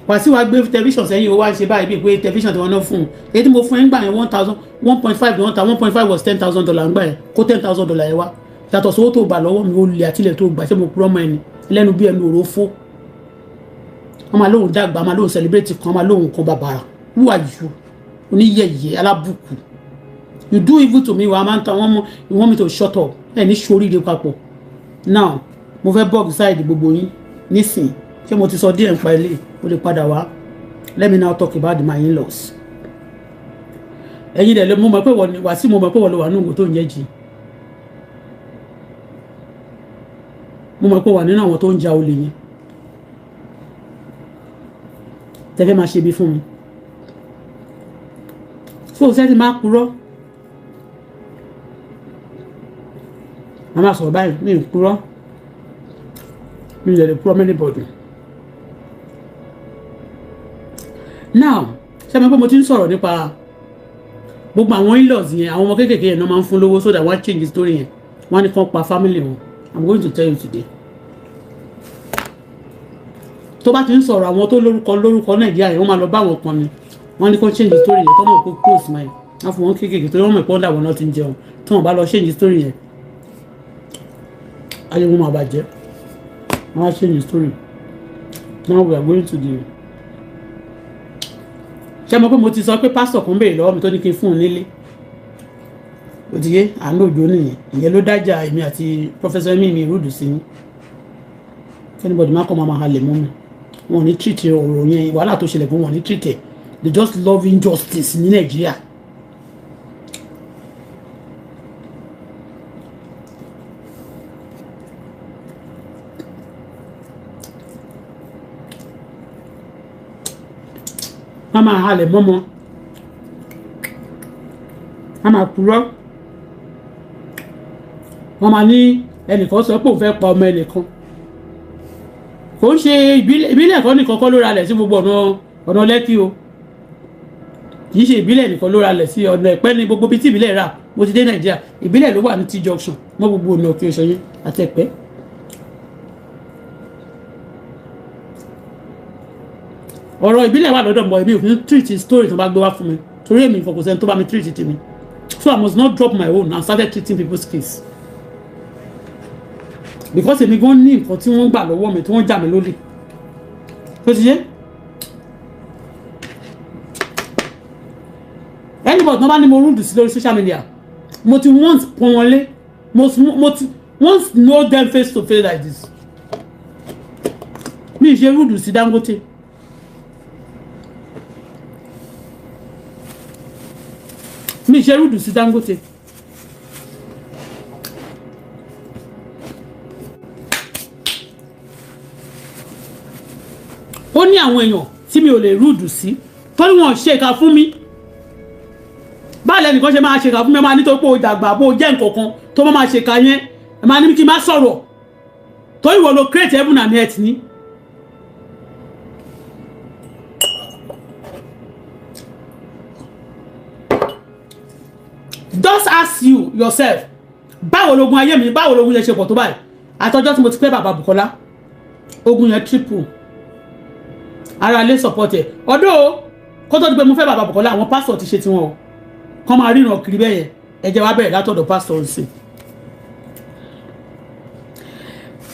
Wàsíù wá gbé tẹlifíṣàn sẹ́yìn, ó wá ń ṣe báyìí bíi pé tẹlifíṣàn tí wọ́n ná fún un, èyí tí mo fún ẹ ń gbà yẹn, 1,000, 1.5, 1.5 was $10,000 ń gbà yẹn. Kó $10,000 yẹn wá, yàtọ̀ sówó tó gbà lọ́wọ́ mi. Ó lè àtìlẹ̀ tó gbà. Ṣé mo purọ́ mọ́ ẹni lẹ́nu bí ẹnu òró fó? Wọ́n máa lóhùn dàgbà, wọ́n máa lóhùn celebrate kan, wọ́n máa lóhùn kan bàbàrà. Who are you? Oníyẹ̀yẹ̀ alábùkù. You do evil to me, wàá máa ń tan wọ́n mú. You want me to shut up? Ẹ̀ ní sóríire papọ̀. Now mo fẹ́ bug side gbogbo yín nísìn. Ṣé mo ti sọ díẹ̀ nípa ilé, mo lè padà wá. Let me now talk about my in-laws. Ẹ̀yin dẹ̀ lè mo mọ̀ pé wọ́n wá sí, mo mọ̀ pé wọ́n lè wà ní òwò tó ń jẹ́ jì. Mo mọ̀ pé wà nínú àwọn tó ń ja olè yẹn, tẹ́fẹ́ máa ṣe bí fún mi. So ṣé ti máa purọ́, màá máa sọ̀rọ̀ báyìí. Mi ì purọ́, mi ì lè purọ́ anybody. Now, ṣé mo pé mo ti ń sọ̀rọ̀ nípa gbogbo àwọn in-laws yẹn, àwọn ọmọ kéékèèké yẹn náà máa ń fún lówó so that wọ́n change story yẹn, wọ́n á ní kán pa family wọn. I'm going to tell you today. Tó bá ti ń sọ̀rọ̀ àwọn tó lórúkọ lórúkọ Nàìjíríà yẹn, wọ́n máa lọ bá àwọn kan ni, wọ́n ní kó change story yẹn. Tó mọ̀ pé close mind, wọ́n fún wọn kéékèèké torí wọ́n mọ̀ pé ọ̀dà wọn náà ti ń jẹun. Tí wọ́n bá lọ change story yẹn, ayé wọn máa bàjẹ́. Wọ́n á change story. Now we are going to the, ṣé mo pé mo ti sọ pé pásítọ̀ kan béèrè lọ́wọ́ mi tó ní kí n fún un nílé. Ó ti yé àánú òjò nìyẹn. Ìyẹn ló dájà èmi àti professor mi rúdù sí ní anybody má kọ́ máa halẹ̀ mọ́ mi. Wọn ò ní treat ọ̀rọ̀ yẹn, wàhálà tó ṣẹlẹ̀ fún wọn ò ní treat ẹ̀. They just love injustice ní Nàìjíríà. Wọ́n máa halẹ̀ mọ́mọ́, wọ́n máa purọ́, wọ́n máa ní ẹnìkan sọ pé òun fẹ́ pa ọmọ ẹnìkan. Kò ń ṣe ìbílẹ̀ kan nìkan kọ́ ló ralẹ̀ sí gbogbo ọ̀nà Lẹ́kì o. Kì í ṣe ìbílẹ̀ nìkan ló ralẹ̀ sí ọ̀nà Ẹ̀pẹ́ ní gbogbo ibi tí ìbílẹ̀ rà. Mo ti dé Nàìjíríà, ìbílẹ̀ ló wà ní T junction mọ́ gbogbo ọ̀nà Òkè Òṣèyí àti Ẹ̀pẹ́. Ọ̀rọ̀ ìbílẹ̀ wà lọ́dọ̀ mọ̀. Èmi ò ní treat story tó bá gbé wá fún mi, torí èmi ìfọkànsẹ́ni tó bá mi treat tèmi. So I must not drop my own and started treating people's case, because èmi gan ní nǹkan tí wọ́n gbà lọ́wọ́ mi, tí wọ́n jà mí lólè. Tó ti yé anybody tó bá ní mo rúdù sí lórí social media, mo ti want pọ́n wọn lé. Mo ti once know them face to face like this. Mi ì ṣe rude sí Dangote. Mi ì ṣe rude sí Dangote. Ó ní àwọn èèyàn tí mi ò lè rude sí torí wọn ò ṣe ìka fún mi. Báà lẹ́nìkan ṣe máa ṣèkà fún mi, máa nítorí pé o dàgbà, bó o jẹ́ nǹkan kan tó máa ṣèkà yẹn, ẹ máa ní kí n má sọ̀rọ̀ torí ìwọ ló create heaven and earth ni. Just ask you yourself, báwo logun ayé mi, báwo logun yẹn ṣe pọ̀ tó báyìí? Àtọjọ́ tí mo ti pẹ́ bàbá Bukola, ogun yẹn triple. Ara lè support ẹ̀ ọdọ́ kó tó di pé mo fẹ́ bàbá Bukola, àwọn pásítọ̀ ti ṣe tiwọn o, kọ́ máa ríran kiri bẹ́ẹ̀ yẹn. Ẹ jẹ́ wá bẹ̀rẹ̀ látọ̀dọ̀ pásítọ̀ sí.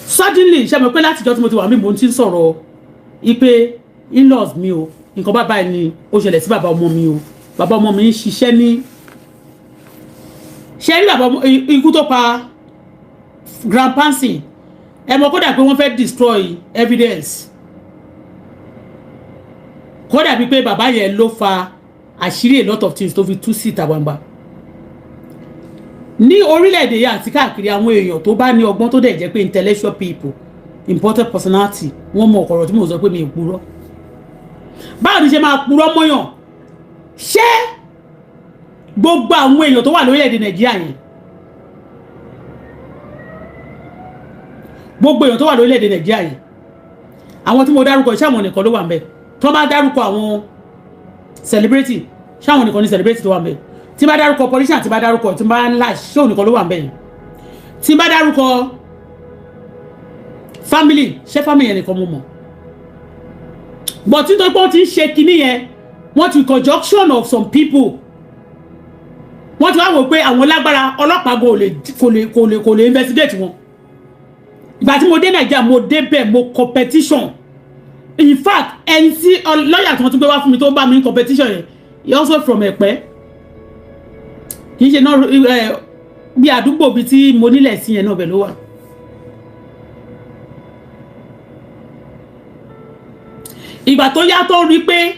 Suddenly, ṣe mọ̀ pé látijọ́ tí mo ti wà mí, mo ti ń sọ̀rọ̀ ipe in-laws mi o, nǹkan bá báyìí ni ó ṣẹlẹ̀ sí bàbá ọmọ mi o. Bàbá ọmọ mi ń ṣiṣẹ́ ní ṣe rí bàbá ọmọ ikú tó pa grandpa. Ẹ mọ̀ kódà pé wọ́n fẹ́ destroy evidence, kódà bíi pé bàbá yẹn ló fa àṣírí a lot of things tó fi tú sí ìta gbangba ní orílẹ̀-èdè yìí àti káàkiri. Àwọn èèyàn tó bá ní ọgbọ́n, tó dẹ̀ jẹ́ pé intellectual people, important personality, wọ́n mọ ọ̀kọ̀rọ̀ tí mò ń sọ pé mi ì purọ́. Báwo ni ṣe máa purọ́ mọ́yàn? Ṣé gbogbo àwọn èèyàn tó wà lórílẹ̀-èdè Nàìjíríà yẹn, gbogbo èèyàn tó wà lórílẹ̀-èdè Nàìjíríà yẹn, àwọn tí mo dárúkọ, ṣé àwọn nìkan ló wà ń bẹ̀? Tó bá dárúkọ àwọn celebrity, ṣé àwọn nìkan ní celebrity tó wà ń bẹ̀? Tí bá dárúkọ politician, tí bá dárúkọ tí bá ńlá, ṣé òun nìkan ló wà ń bẹ̀ yẹn? Tí bá dárúkọ family, ṣé family yẹn nìkan mo mọ̀? But nítorí pé wọ́n ti ń ṣe kinní yẹn, wọ́n ti conjunction of some people, wọ́n ti wá wò pé àwọn lágbára, ọlọ́pàá kò lè investigate wọn. Ìgbà tí mo dé Nàìjíríà, mo dé bẹ́ẹ̀, mo competition. In fact, ẹni tí lọ́ọ̀yà tí wọ́n tún gbé wá fún mi tó ń bá mi ní competition yẹn, he also from Ẹ̀pẹ́, kì í ṣe náà bí àdúgbò bíi tí mo nílẹ̀ sí yẹn náà, bẹ̀ ló wà. Ìgbà tó yá, tó rí pé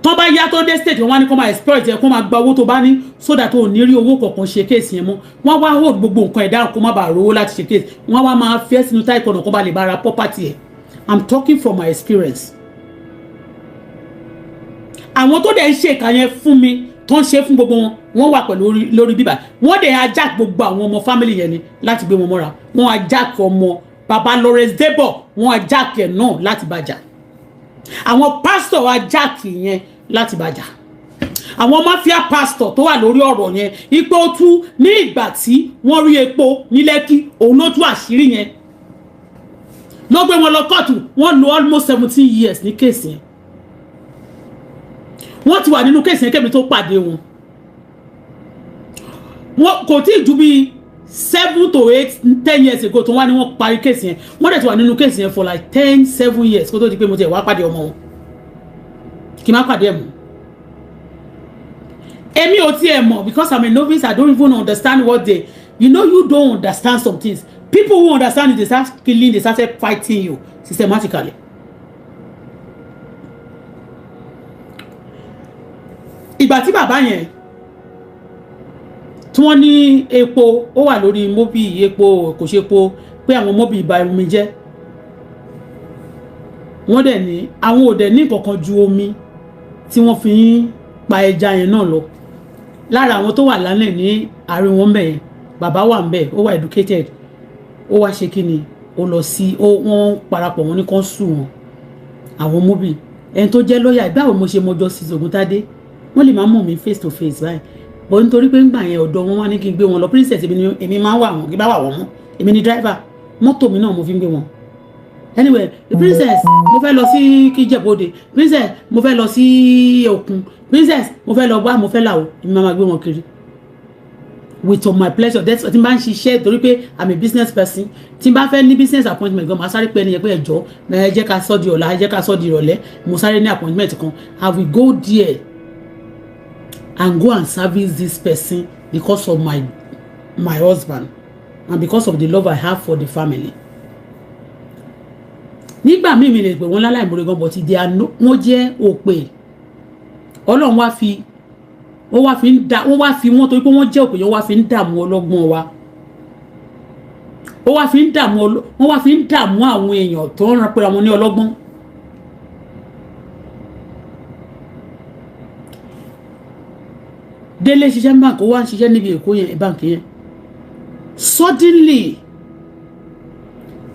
tó bá yá, tó dé state, wọn wá ní kó máa exploit ẹ, kó máa gba owó tó bá ní, so that ò ní rí owó kọ̀ọ̀kan ṣe case yẹn mọ́. Wọ́n wá hold gbogbo nǹkan ẹ̀dá kó má bàa rówó láti ṣe case. Wọ́n wá máa fẹ́ sínú táì kọ̀nà kó bá lè bá ra property ẹ̀. I'm talking from my experience. Àwọn tó dẹ̀ ń ṣe ìka yẹn fún mi, tó ń ṣe fún gbogbo wọn, wọ́n wà pẹ̀lú lórí bíbà. Wọ́n dẹ̀ ajá gbogbo àwọn ọmọ family yẹn ni láti gbé wọn mọ́ra. Wọ́n ajá ọmọ baba Lawrence Debo, wọ́n ajá ẹ̀ náà láti bàjá. Àwọn pásítọ̀ ajá yẹn láti bàjá. Àwọn mafia pastor tó wà lórí ọ̀rọ̀ yẹn, ipò tú ní ìgbà tí wọ́n rí epo ní Lẹ́kì, òun ló tú àṣírí yẹn, ló gbé wọn lọ kóòtù. Wọ́n lò almost 17 years ní case yẹn. Wọ́n ti wà nínú case yẹn kẹ́mi tó pàdé wọn. Wọn kò tí ì ju bíi 7 to 8, 10 years ago tó wá ní wọ́n parí case yẹn. Wọ́n dẹ̀ ti wà nínú case yẹn for like 10, 7 years kó tó di pé mo ti ẹ̀ wá pàdé ọmọ wọn, kí n má pàdé ẹ̀ mọ́. Èmi ò tiẹ̀ mọ̀ because I'm a novice. I don't even understand what they, you know, you don't understand some things. People who understand it, they start killing, they started fighting you systematically. Ìgbà tí bàbá yẹn tí wọ́n ní epo ó wà lórí Mobil, epo kò ṣe epo, pé àwọn Mobil bà omi jẹ́, wọ́n dẹ̀ ní àwọn ò dẹ̀ ní nǹkan ju omi tí wọ́n fi ń pa ẹja yẹn náà lọ. Lára àwọn tó wà lálẹ́ ní àárín wọn bẹ̀ yẹn, bàbá wà ń bẹ̀, ó wà educated, ó wá ṣe kí ni, ó lọ sí ó, wọ́n parapọ̀, wọn ní kán sùn wọn àwọn Mobil. Ẹni tó jẹ́ lọ́ọ̀yà, báwo mo ṣe mọ Justice Ògúntádé, wọ́n lè má mọ̀ mí face to face báyìí, bọ́ nítorí pé ńgbà yẹn, ọ̀dọ̀ wọn wá ní kí n gbé wọn lọ. Princess, èmi ni èmi máa ń wà wọn, kí bá wà wọ́n mọ́, èmi ni driver mọ́tò mi náà mo fi ń gbé wọn. Anyway, princess, mo fẹ́ lọ sí Kíjẹ̀bọ́dé. Princess, mo fẹ́ lọ sí òkun. Princess, mo fẹ́ lọ bá, mo fẹ́ là o, èmi máa gbé wọn kiri with my pleasure. That's tí n bá ń ṣiṣẹ́, torí pé I'm a business person. Tí n bá fẹ́ ní business appointment gan, màá sáré pé ẹni yẹn pé ẹjọ́, ẹ jẹ́ ká sọ́ di ọ̀la, ẹ jẹ́ ká sọ́ di ìrọ̀lẹ́, mo sáré ní appointment kan. I will go there and go and service this person because of my my husband and because of the love I have for the family. Nígbà míì mi lè pè wọ́n láláìmoore gan, but they are no, wọ́n jẹ́ òpè. Ọlọ́run wá fi wọ́n, wá fi ń da, wọ́n wá fi wọ́n, torí pé wọ́n jẹ́ òpè yẹn, wọ́n wá fi ń dààmú ọlọ́gbọ́n wa, wọ́n wá fi ń dààmú, wọ́n wá fi ń dààmú àwọn èèyàn tó ń ran pé àwọn ní ọlọ́gbọ́n. Délé ṣiṣẹ́ ní báǹkì, ó wá ń ṣiṣẹ́ níbi Èkó yẹn, báǹkì yẹn. Suddenly,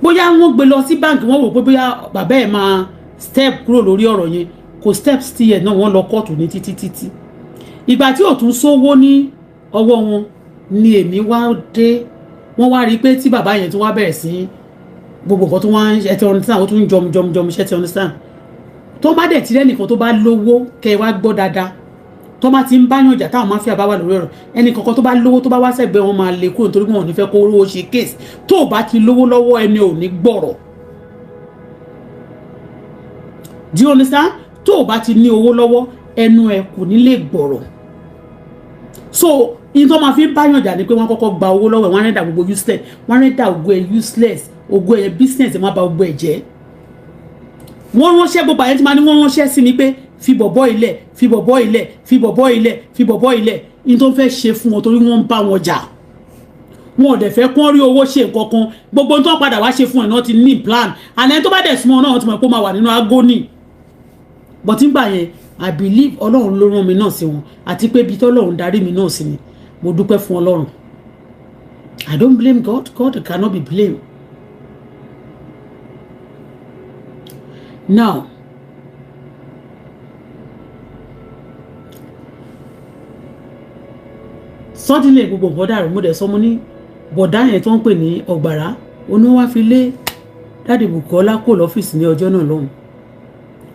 bóyá wọ́n gbé lọ sí báǹkì, wọ́n wò pé bóyá bàbá ẹ̀ máa step kúrò lórí ọ̀rọ̀ yẹn, kò step sí ẹ̀ náà. Wọ́n lọ kóòtù ní títí títí. Ìgbà tí ò tún sówó ní ọwọ́ wọn ni èmi wá dé. Wọ́n wá rí i pé tí bàbá yẹn tún wá bẹ̀rẹ̀ sí gbogbo nǹkan tó wá ń ẹ ti understand, ó tún ń jọm jọm jọm, ṣe ti understand? Tó bá dẹ̀ tirẹ̀ nìkan tó bá lówó, kẹ́ ẹ wá gbọ́ dáadáa, tó bá ti ń báyàn jà, táwọn máfíà bá wà lórí ọ̀rọ̀, ẹnì kankan tó bá lówó tó bá wá sẹ́gbẹ̀ẹ́ wọn, máa lè kúrò, nítorí wọn ò ní fẹ́ kó rówó ṣe case. Tó o bá ti lówó lọ́wọ́, ẹni ò ní gbọ̀rọ̀. Do you understand? Tó o bá ti ní owó lọ́wọ́, ẹnu ẹ kò ní lè gbọ̀rọ̀. So in tó máa fi ń báyàn jà ni pé wọ́n kọ́kọ́ gba owó lọ́wọ́ ẹ̀, wọ́n render gbogbo useless, wọ́n render ògo ẹ̀ useless, ògo ẹ̀, business ẹ̀, wọ́n bá gbogbo ẹ̀ jẹ́. Wọ́n ránṣẹ́, gbogbo àyẹ̀ tí máa ní wọ́n ránṣẹ́ sí mi pé fi bọ̀bọ̀ ilẹ̀, fi bọ̀bọ̀ ilẹ̀, fi bọ̀bọ̀ ilẹ̀, fi bọ̀bọ̀ ilẹ̀. Ní tó ń fẹ́ ṣe fún wọn, torí wọ́n ń bá wọn jà, wọn ò dẹ̀ fẹ́ kán rí owó ṣe nǹkan kan. Gbogbo tó ń padà wá ṣe fún ẹ̀ náà ti ní plan, and ẹni tó bá dẹ̀ súnmọ́ náà, wọ́n ti mọ̀ pé ó máa wà nínú agony. But nígbà yẹn, I believe Ọlọ́run ló rán mi náà sí wọn, àti pé ibi tọ́lọ́run darí mi náà sí ni. Mo dúpẹ́ fún Ọlọ́run. I don't blame God. God cannot be blamed. Now, suddenly, gbogbo nǹkan dàrú. Mo dẹ̀ sọ, mo ní bọ̀dá yẹn tó ń pè ní ọ̀gbàrá oní wá fi lé Daddy Bùkọ́lá kò lọ́fíìsì ní ọjọ́ náà lọ́hùn.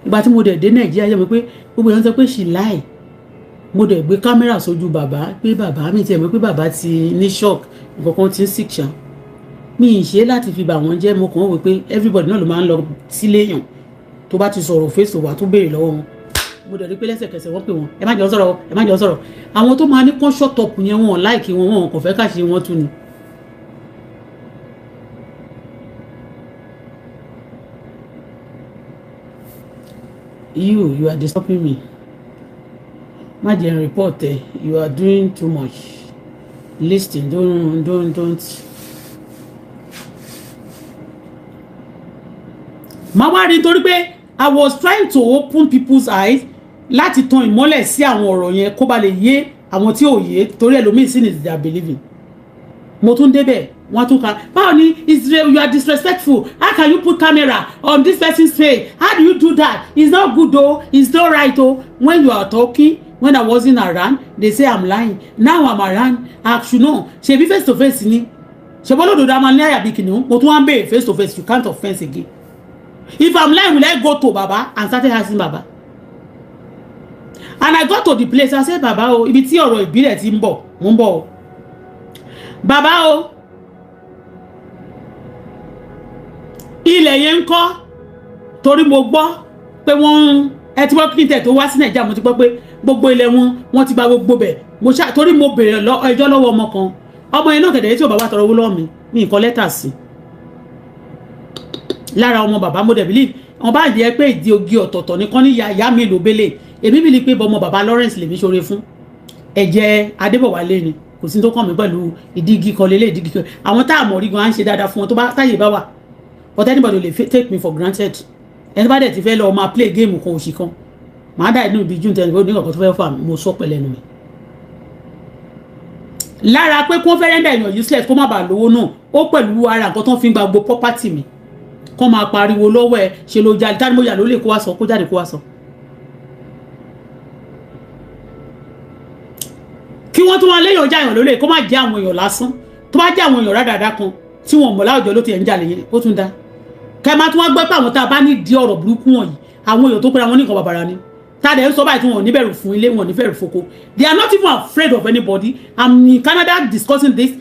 Ìgbà tí mo dẹ̀ dé Nàìjíríà, yẹ mi pé gbogbo èèyàn sọ pé she lie. Mo dẹ̀ gbé kámẹ́rà sójú bàbá pé bàbá mi tiẹ̀ mọ̀ pé bàbá ti ní shock, nǹkan kan ti ń sick ṣá. Mi ì ṣe láti fi bà wọ́n jẹ́. Mo kàn ń wò pé everybody náà ló máa ń lọ sílé èèyàn tó bá ti sọ̀rọ̀ face wà tó béèrè lọ́wọ́ wọn. Mo dẹ̀ rí pé lẹ́sẹ̀kẹsẹ̀ wọ́n pè wọ́n, "Ẹ má jọ sọ̀rọ̀, ẹ má jọ sọ̀rọ̀." Àwọn tó máa ní kán shut up yẹn, wọn like wọn, wọn kò fẹ́ káṣí wọn tú ni. You are disturbing me. Má jẹ́ report ẹ. You are doing too much. Listen, don't, don't, don't. Màá wá rí torí pé I was trying to open people's eyes, láti tan ìmọ́lẹ̀ sí àwọn ọ̀rọ̀ yẹn kó ba lè yé àwọn tí ò yé, torí ẹlòmíì sí ni they are believing. Mo tún débẹ̀, wọ́n tún ka báwo ni Israel. You are disrespectful. How can you put camera on this person's face? How do you do that? It's not good o, it's not right o. When you are talking, when I wasn't around, they say I'm lying. Now I'm around, I should know. Ṣebí face to face ni? Ṣebí olódodo a máa ní àyà bí kìnìún? Mo tún wá ń béèrè face to face. You can't offence again. If I'm lying, will I go to baba and started asking baba? And I got to the place, I said, "Baba o," ibi tí ọ̀rọ̀ ìbílẹ̀ ti ń bọ̀, mo ń bọ̀ o. "Baba o, ilẹ̀ yẹn ń kọ́?" Torí mo gbọ́ pé wọ́n ẹ ti wọ́n kí n tẹ̀ tó wá sí Nàìjíríà, mo ti gbọ́ pé gbogbo ilẹ̀ wọn, wọ́n ti gba gbogbo bẹ̀. Mo ṣá torí mo béèrè ẹjọ́ lọ́wọ́ ọmọ kan, ọmọ yẹn náà kẹ̀dẹ̀ tí ò bá wà tọrọ owó lọ́wọ́ mi, mi nǹkan lẹ́tà sí lára ọmọ bàbá. Mo dẹ̀ believe wọn bá jẹ́ pé ìdí ogi ọ̀tọ̀ọ̀tọ̀ nìkan ní ìyá mi ló bẹ́lẹ̀. Èmi believe pé ọmọ bàbá Lawrence lèmi ṣoore fún, ẹ̀jẹ̀ Adébọ̀wálé ni. Kò sí tó kàn mí pẹ̀lú ìdí igi kan lélẹ̀, ìdí igi kan. Àwọn tá a mọ̀ rí gan, à ń ṣe dáadáa fún wọn tó bá táyè bá wà, but anybody lè take me for granted. Ẹni bá dẹ̀ ti fẹ́ lọ máa play game kan, òṣì kan, màá dà inú ibi june ten ní ọ̀kan tó fẹ́ fà. Mo sọ pẹ̀lẹ́ nu mi lára pé kó fẹ́ render èèyàn useless, kó má bàa lówó náà. Ó pẹ̀lú ara nǹkan tó ń fi gba gbogbo property mi, kó máa pariwo lọ́wọ́ ẹ ṣe ló jalè. Tani mo yà ló lè kó wá sọ, kó jáde kó wá sọ. Kí wọ́n tún wá léèyàn jáyàn lólè, kó má jẹ́ àwọn èèyàn lásán. Tó bá jẹ́ àwọn èèyàn rádaràda kan tí wọ́n mọ̀ láwùjọ ló ti ẹ̀ ń jalè yẹn, ó tún dá kẹ́ máa tún wá gbọ́ pé àwọn tá a bá ní di ọ̀rọ̀ burúkú wọ̀nyí, àwọn èèyàn tó pera wọn ní nǹkan bàbàrà ni, tá a dẹ̀ ń sọ báyìí, tí wọn ò ní bẹ̀rù fún ilé, wọn ò ní bẹ̀rù foko. They are not even afraid of anybody. I'm in Canada discussing this.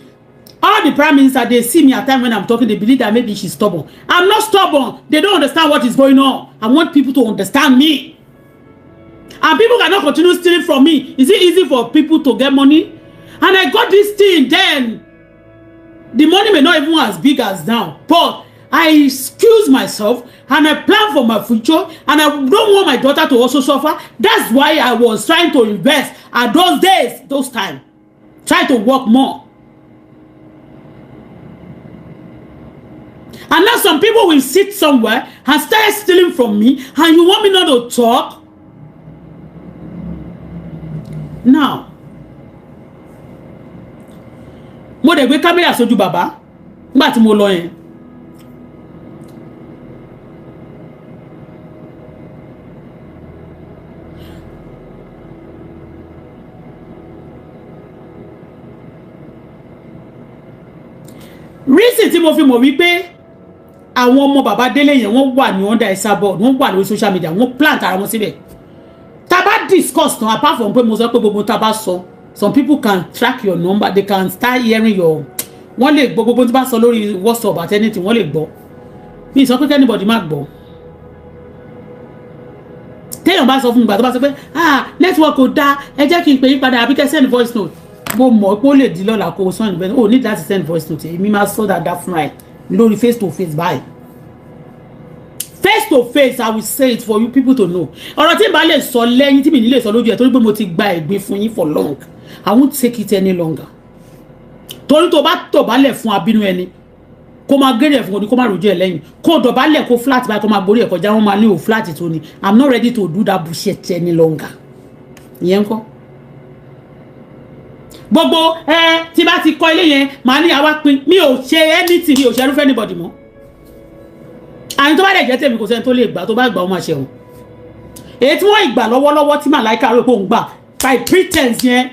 All the prime minister, they see me at time when I'm talking, they believe that maybe she's stubborn. I'm not stubborn. They don't understand what is going on. I want people to understand me, and people cannot continue stealing from me. Is it easy for people to get money? And I got this thing then. The money may not even as big as now, but I excuse myself and I plan for my future, and I don't want my daughter to also suffer. That's why I was trying to invest at those days, those time, try to work more. And now some people will sit somewhere and start stealing from me, and you want me not to talk? Now, mo dẹ̀ gbé camera sójú bàbá nígbà tí mo lọ yẹn. Reason tí mo fi mọ̀ wípé àwọn ọmọ bàbá Délé yẹn, wọ́n wà ní under Esabod, wọ́n wà lórí social media, wọ́n plant ara wọn síbẹ̀. Tá bá discuss tán, apart from pé mo sọ pé gbogbo tá bá sọ, some people can track your number, they can start hearing your, wọ́n lè gbọ́ gbogbo tí bá sọ lórí WhatsApp àti anything, wọ́n lè gbọ́. Mi sọ pé anybody má gbọ́. Téèyàn bá sọ fún mi, gbà tó bá sọ pé, "Ah, network kò dáa, ẹ jẹ́ kí n pè yín padà àbí kẹ́ send voice note," mo mọ̀ pé ó lè di lọ́la kó o send bẹ́ẹ̀. O ní láti send voice note, èmi máa sọ dáadáa fúnra ẹ̀ lórí face to face báyìí. Face to face, I will say it for you people to know. Ọ̀rọ̀ tí n bá lè sọ lẹ́yìn, tí mi ní lè sọ lójú ẹ̀, torí pé mo ti gba ẹ̀gbin fún yín for long, I won't take it any longer. Torí tó bá dọ̀bálẹ̀ fún abínú ẹni, kó máa géré ẹ̀ fún oní, kó máa rojú ẹ̀ lẹ́yìn, kó dọ̀bálẹ̀, kó flat báyìí, kó máa borí ẹ̀ kọjá, wọ́n máa ní ò flat tó ni. I'm not ready to do that bullshit any longer. Ìyẹn ńkọ́? Gbogbo ẹ tí bá ti kọ́ ilé yẹn, màá ní àwa pin. Mi ò ṣe anything, mi ò ṣe irúfẹ́ anybody mọ́. Àyìn tó bá dẹ̀ jẹ́ tèmi, kò sẹ́ni tó lè gbà. Tó bá gbà, ó máa ṣẹ̀wọ̀n. Èyí tí wọ́n ìgbà lọ́wọ́lọ́wọ́ tí màláìka rò pé òun gbà by pretense yẹn,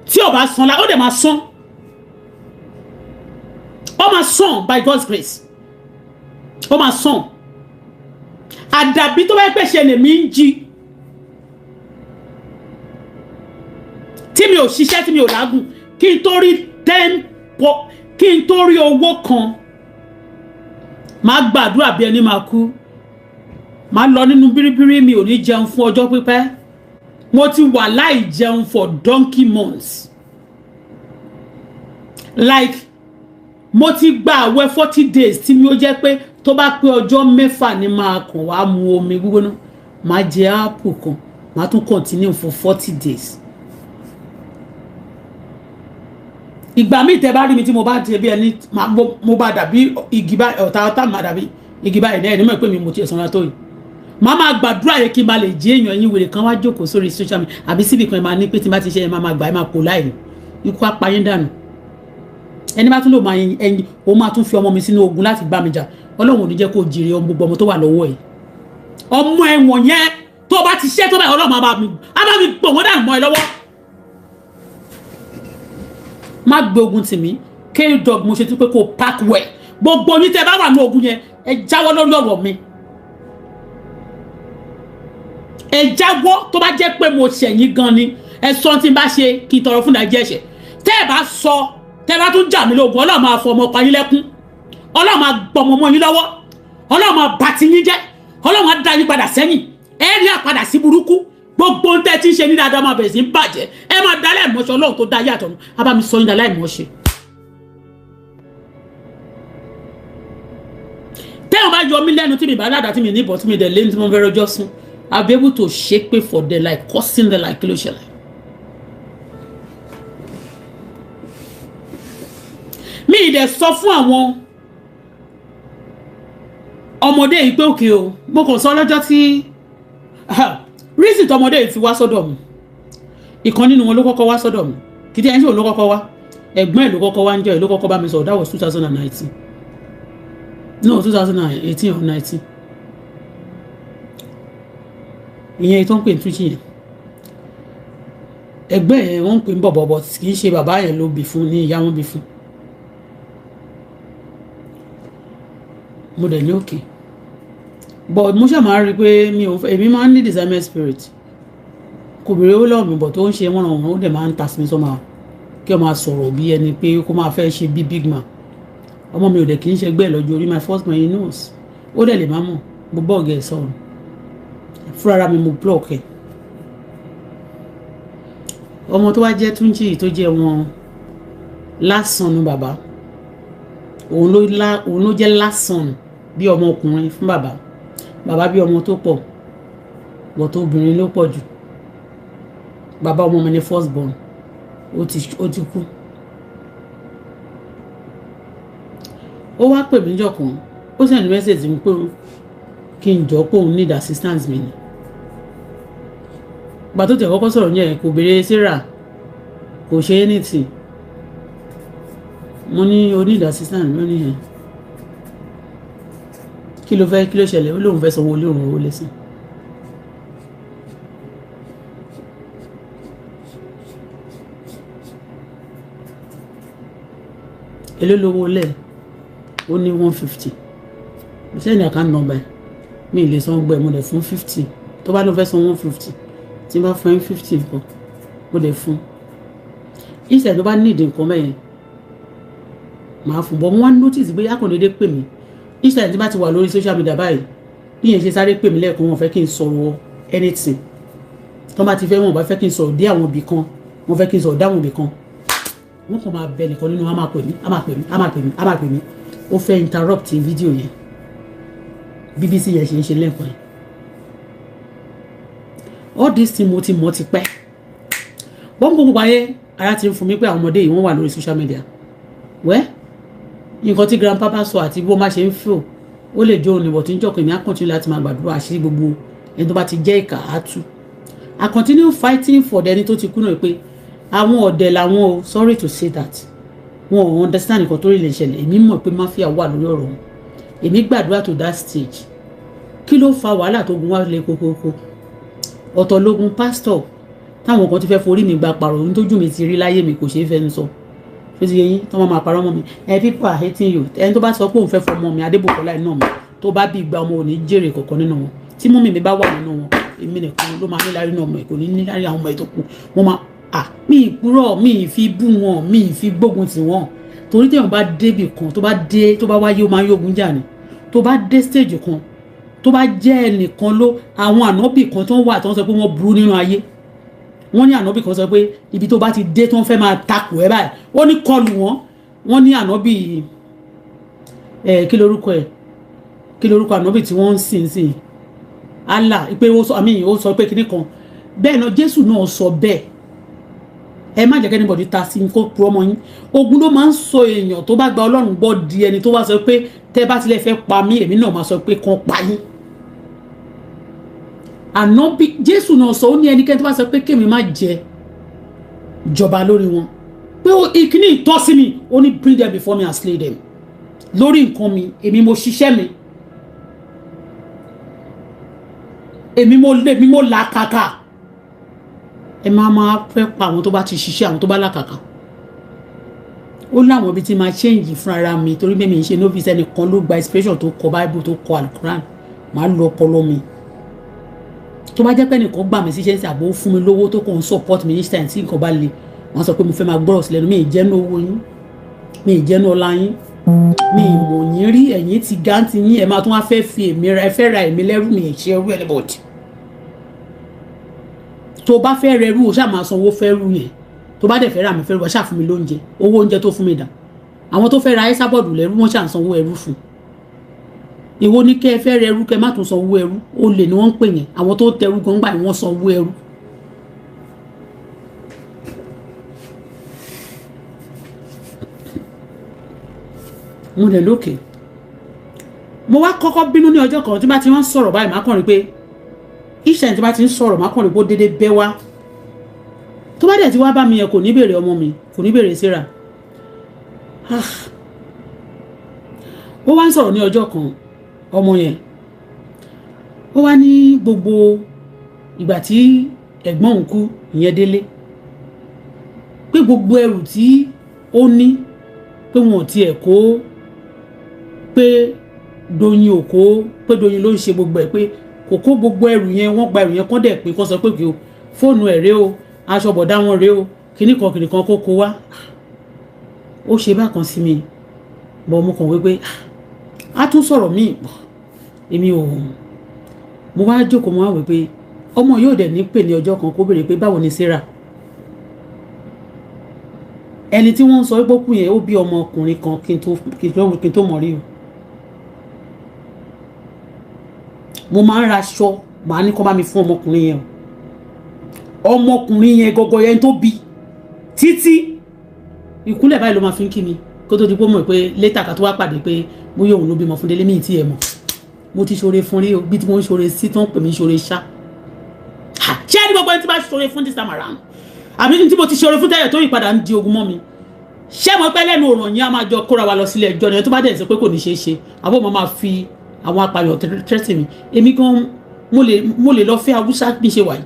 tí ò bá san la, ó dẹ̀ máa san, ó máa san. By God's grace, ó máa san. Àdàbí tó bá yẹ pé ṣe lèmi ń jí tí mi ò ṣiṣẹ́, tí mi ò lágùn, kí n tó rí ten po, kí n tó rí owó kan, máa gbàdúrà bí ẹni máa kú, máa lọ nínú bíríbírí. Mi ò ní jẹun fún ọjọ́ pípẹ́. Mo ti wà láì jẹun for donkey months. Like, mo ti gba àwẹ̀ 40 days tí mi ó jẹ́ pé tó bá pé ọjọ́ 6 ni máa kàn wá mu omi gbígbóná, máa jẹ apple kan, máa tún continue for 40 days. Ìgbà míì tẹ bá rí mi, tí mo bá ti bí ẹni mo bá dàbí igi bá ọ̀tá ọ̀tá, máa dàbí igi báyìí náà. Ẹni mọ̀ pé mi mo ti sanra tó yìí, màá máa gbàdúrà yẹ kí n bá lè jí èèyàn. Ẹ̀yin wèrè kan wá jókòó sórí social media àbí síbì kan, ẹ máa ní pé tí n bá ti ṣe, ẹ máa máa gbà, ẹ máa kó láì ikú apayín dànù. Ẹni bá tún lò máa ẹyin, ó máa tún fi ọmọ mi sínú ogun láti bá mi jà. Ọlọ́run ò ní jẹ́ kó jèrè ọmọ, gbogbo ọmọ tó wà lọ́wọ́ ẹ̀, ọmọ ẹ̀wọ̀n yẹn tó bá ti ṣe tó báyìí, Ọlọ́run á bá mi gbò wọ́n dànù mọ́ ẹ lọ́wọ́. Má gbé ogun tì mí. K-Dog, mo ṣe tún pé kó pack well. Gbogbo yín tẹ́ bá wà ní ogun yẹn, ẹ jáwọ́ lórí ọ̀rọ̀ mi, ẹ jáwọ́. Tó bá jẹ́ pé mo ṣẹ̀yìn gan ni, ẹ sọ tí n bá ṣe kí n tọrọ fún ìdájọ́ ẹ̀ṣẹ̀. Tẹ́ ẹ bá sọ, tẹ́ ẹ bá tún jà mí lógun, Ọlọ́run máa fọ ọmọ pa yín lẹ́kún, Ọlọ́run máa gbọmọ mọ́ yín lọ́wọ́, Ọlọ́run máa bà ti yín jẹ́, Ọlọ́run á dá yín padà sẹ́yìn. Ẹ rí àpadà sí burúkú. Gbogbo ń tẹ́ tí ń ṣe ní dáadáa máa bẹ̀rẹ̀ sí í bàjẹ́. Ẹ máa dá láìmọ̀ṣẹ́. Ọlọ́run tó dá yàtọ̀ nù á bá mi sọ yín dá láìmọ̀ṣẹ́. Téèyàn bá yọ mí lẹ́nu, tí mi bá dáadáa, tí mi níbọn, tí mi dẹ̀ lé ní tí mo fẹ́ rọjọ́ sún, I'll be able to ṣépè for them, like cursing them, like kí ló ṣẹlẹ̀. Mi ì dẹ̀ sọ fún àwọn ọmọdé yìí pé òkè o. Mo kàn sọ lọ́jọ́ tí reason tọmọdé yìí fi wá sọ́dọ̀ mi. Ìkan nínú wọn ló kọ́kọ́ wá sọ́dọ̀ mi. Kìdí ẹni tí òun ló kọ́kọ́ wá, ẹ̀gbọ́n ẹ̀ ló kọ́kọ́ wá ń jẹ́ ẹ̀ ló kọ́kọ́ bá mi sọ̀rọ̀. That was 2019, no, 2018 or 19. Ìyẹn tó ń pè ní túnṣì yẹn, ẹgbẹ́ yẹn wọ́n ń pè ní bọ̀bọ̀, but kì í ṣe bàbá yẹn ló bí fún, ní ìyá wọn bí fún. Mo dẹ̀ ní òkè, but mo ṣáà máa ń rí i pé mi ò fẹ́. Èmi máa ń ní discernment spirit. Kò béèrè owó lọ́wọ́ mi, bọ̀ tó ń ṣe wọ́n ràn wọ́n, ó dẹ̀ máa ń ta sí mi sọ́mà kí ọ máa sọ̀rọ̀ bí ẹni pé kó máa fẹ́ ṣe bí big man. Ọmọ mi ò dẹ̀ kì í ṣe gbẹ́ lọ́jọ́ orí. My first man, he knows. Ó dẹ̀ lè má mọ̀. Mo bọ́ọ̀gì ẹ̀ sọ̀rọ̀ fúnra mi, mo block ẹ̀. Ọmọ tó wá jẹ́ Túnjí, tó jẹ́ wọn lásán nu bàbá. Òun ló jẹ́ last son bí ọmọkùnrin fún bàbá. Bàbá bí ọmọ tó pọ̀, but obìnrin ló pọ̀ jù. Bàbá ọmọ mi ni first born, ó ti kú. Ó wá pè mí níjọ́ kan, ó send message mi pé kí n jọ pé òun need assistance mi ni. Gbà tó tẹ̀ kọ́kọ́ sọ̀rọ̀ yẹn, kò béèrè Sarah, kò ṣe anything. Mo ní, "O need assistance?" Ló ní yẹn, kí ló fẹ́, kí ló ṣẹlẹ̀? Ó lóun fẹ́ sanwó ilé òun, owó lẹ́sìn. Èló lówó lẹ̀? Ó ní 150. Mo send account number mi, ì lè san gbẹ. Mo lè fún 50. Tó bá ló fẹ́ san 150, tí n bá fún ẹ 50 nǹkan, mo lè fún. Instead tó bá need nǹkan mẹ́yẹn, màá fún bọ́. Mo wá notice pé akọ̀ndédé pè mí. Instead tí bá ti wà lórí social media báyìí, bí yẹn ṣe sáré pè mí lẹ́ẹ̀kan, wọn fẹ́ kí n sọ̀rọ̀ anything. Tó bá ti fẹ́, wọn bá fẹ́ kí n sọ̀rọ̀ dé àwọn ibì kan, wọn fẹ́ kí n sọ̀rọ̀ dé àwọn ibì kan, wọn kàn máa bẹ nìkan nínú wọn, máa pè mí, á máa pè mí, á máa pè mí, á máa pè mí. Ó fẹ́ interrupt fídíò yẹn. BBC yẹn ṣe ń ṣe lẹ́ẹ̀kan yẹn. All this thing, mo ti mọ̀ ti pẹ́ bọ́n. Gbogbo ayé ara ti ń fún mi pé àwọn ọmọdé yìí, wọ́n wà lórí social media. Wẹ́ nǹkan tí grandpa bá sọ àti bí wọ́n bá ṣe ń fò, ó lè jó òní bọ̀ tí ń jọkọ̀. Èmi á continue láti máa gbàdúrà, àṣírí gbogbo ẹni tó bá ti jẹ́ ìkà á tú. I continue fighting for ẹni tó ti kú náà pé àwọn ọ̀dẹ̀ làwọn o. Sorry to say that, wọn ò understand nǹkan tó rí lè ṣẹlẹ̀. Èmi mọ̀ pé mafia wà lórí ọ̀rọ̀ wọn. Èmi gbàdúrà to that stage. Kí ló fa wàhálà tó gun wá lé kókókó? Ọ̀tọ̀ lógun pásítọ̀ táwọn kan ti fẹ́ forí mi gba pàrọ̀. Ohun tójú mi ti rí láyé mi kò ṣeé fẹ́nu sọ. Ṣé ti yẹ yín? Tó máa parọ́ mọ́ mi, ẹ people are hating you. Ẹni tó bá sọ pé òun fẹ́ fọmọ mi Adébùkọ́lá iná mi, tó bá bí igba ọmọ, ò ní jèrè kọ̀ọ̀kan nínú wọn. Tí mummy mi bá wà nínú wọn, èmi nìkan ló máa níláárí nínú ọmọ ẹ̀, kò ní níláárí. Àwọn ọmọ ẹ̀ tó kù, wọ́n máa à mí ìpúrọ̀ mí ì fi bú wọn, mí ì fi gbógun tì wọ́n, torí téèyàn bá débì kan, tó bá dé, tó bá wáyé, ó máa ń yógun jà ní. Tó bá dé stage kan, tó bá jẹ́ ẹnìkan ló, àwọn ànábì kan tó ń wà tó ń sọ pé wọ́n burú nínú ayé, wọ́n ní ànábì kan sọ pé ibi tó bá ti dé, tó ń fẹ́ máa takò ẹ́ báyìí, ó ní kọlù wọn. Wọ́n ní ànábì ẹ̀, kí lorúkọ ẹ̀, kí lorúkọ ànábì tí wọ́n ń sìn sìn, Allah, pé ó sọ, àmì ó sọ pé kinní kan bẹ́ẹ̀ náà. Jésù náà sọ bẹ́ẹ̀. Ẹ má jẹ́ kí anybody ta sí kó purọ́ mọ́ yín. Ogun ló máa ń sọ èèyàn tó bá gba Ọlọ́run gbọ́ di ẹni tó wá sọ pé tẹ́ bá tilẹ̀ fẹ́ pa mí, èmi náà máa sọ pé kàn pa yín. Ànábì Jésù náà sọ, ó ní ẹnikẹ́ni tó bá sọ pé kémi má jẹ jọba lórí wọn, pé ìkíní ìtọ́sí mi, ó ní bring them before me and slay them. Lórí nǹkan mi, èmi mo ṣiṣẹ́ mi, èmi mo lé mi, mo làkàkà. Ẹ máa máa fẹ́ pa àwọn tó bá ti ṣiṣẹ́, àwọn tó bá làkàkà. Ó láwọn ibi tí máa change fúnra mi, torí bẹ́ẹ̀ mi ń ṣe novice. Ẹnìkan ló gba inspiration tó kọ Bible, tó kọ Alukuran. Màá lo ọpọlọ mi. Tó bá jẹ́ pé ẹnìkan gbà mí síṣẹ́ sí, àbò fún mi lówó, tó kàn ń support mi each time tí nǹkan bá le, wọ́n sọ pé mo fẹ́ máa gbọ́rọ̀ sílẹ̀ mi. Ì jẹ́nu owó yín, mi ì jẹ́nu ọlá yín, mi ì mọ̀ yín rí. Ẹ̀yìn ti gáǹtì yín, ẹ̀ máa tún wá fẹ́ fi èmi ra, ẹ fẹ́ ra èmi lẹ́rú. Mi ì ṣe ẹrú anybody. Tó bá fẹ́ rẹrú, o ṣáà máa sanwó fẹ́ rú yẹn. Tó bá dẹ̀ fẹ́ rà mí fẹ́ rú, ọ ṣáà fún mi lóúnjẹ. Owó oúnjẹ tó fún mi dà? Àwọn tó fẹ́ ra ẹ́sàbọ̀dù lẹ́rú, wọ́n ṣáà ń sanwó ẹrú fún. Ìwo ní kẹ́ ẹ fẹ́ rẹrú, kẹ́ má tún sanwó ẹrú. Olè ni wọ́n ń pè yẹn. Àwọn tó tẹrú gan gbà, wọ́n sanwó ẹrú. Mo dẹ̀ lókè, mo wá kọ́kọ́ bínú ní ọjọ́ kan. Tí bá ti wọ́n sọ̀rọ̀ báyìí, má kàn rí pé iṣẹ́ tí bá ti ń sọ̀rọ̀, má kàn rí pé ó déédéé bẹ́ wá. Tó bá dẹ̀ ti wá bá mi yẹn, kò ní béèrè ọmọ mi, kò ní béèrè Sarah. Ó wá ń sọ̀rọ̀ ní ọjọ́ kan, ọmọ yẹn, ó wá ní gbogbo ìgbà tí ẹ̀gbọ́n òun kú, ìyẹn Délé, pé gbogbo ẹrù tí ó ní, pé wọn ò tiẹ̀ kó, pé Doyin ò kó, pé Doyin ló ń ṣe gbogbo ẹ̀, pé kò kó gbogbo ẹrù yẹn. Wọ́n gba ẹrù yẹn kán dẹ̀ pé kán sọ pé kí o fóònù ẹ̀ rèé o, aṣọ bọ̀dá wọn rèé o, kíní kan kíní kan kó kó wá. Ó ṣe bákan sí mi bọ́. Mo kàn wí pé a tún sọ̀rọ̀ míì, èmi ò. Mo wá jókòó, mo wá wí pé ọmọ yóò dẹ̀ ní pè ní ọjọ́ kan kó béèrè pé báwo ni Sarah. Ẹni tí wọ́n ń sọ pé ó kú yẹn, ó bí ọmọkùnrin kan kí n tó mọ̀ rí o. Mo máa ń raṣọ, màá ní kó bá mi fún ọmọkùnrin yẹn o. Ọmọkùnrin yẹn gọgọ yẹn tó bí títí ìkúnlẹ̀ báyìí ló máa fi ń kí mi, kó tó di pé mọ̀ pé later ká tó wá pàdé pé bóyá òun ló bímọ fún Délé. Mi tí ẹ mọ̀, mo ti ṣoore fún rí o, bí tí mo ń ṣoore sí tó ń pè mí ṣoore ṣá. Ṣé ẹni gbogbo ẹni tí bá ṣoore fún this time around, àbí tí mo ti ṣoore fún tẹ́lẹ̀ tó yí padà ń di ogun mọ́ mi, ṣé mo pẹ́ lẹ́nu òràn yẹn, a máa jọ kóra wa lọ sílé ẹjọ́ ni. Tó bá dẹ̀ sọ pé kò ní ṣeé ṣe, àbọ̀ mo máa fi àwọn apayọ̀ tẹ́tì mi. Èmi gan mo lè lọ fẹ́ Haúsá bí ṣe wà yìí.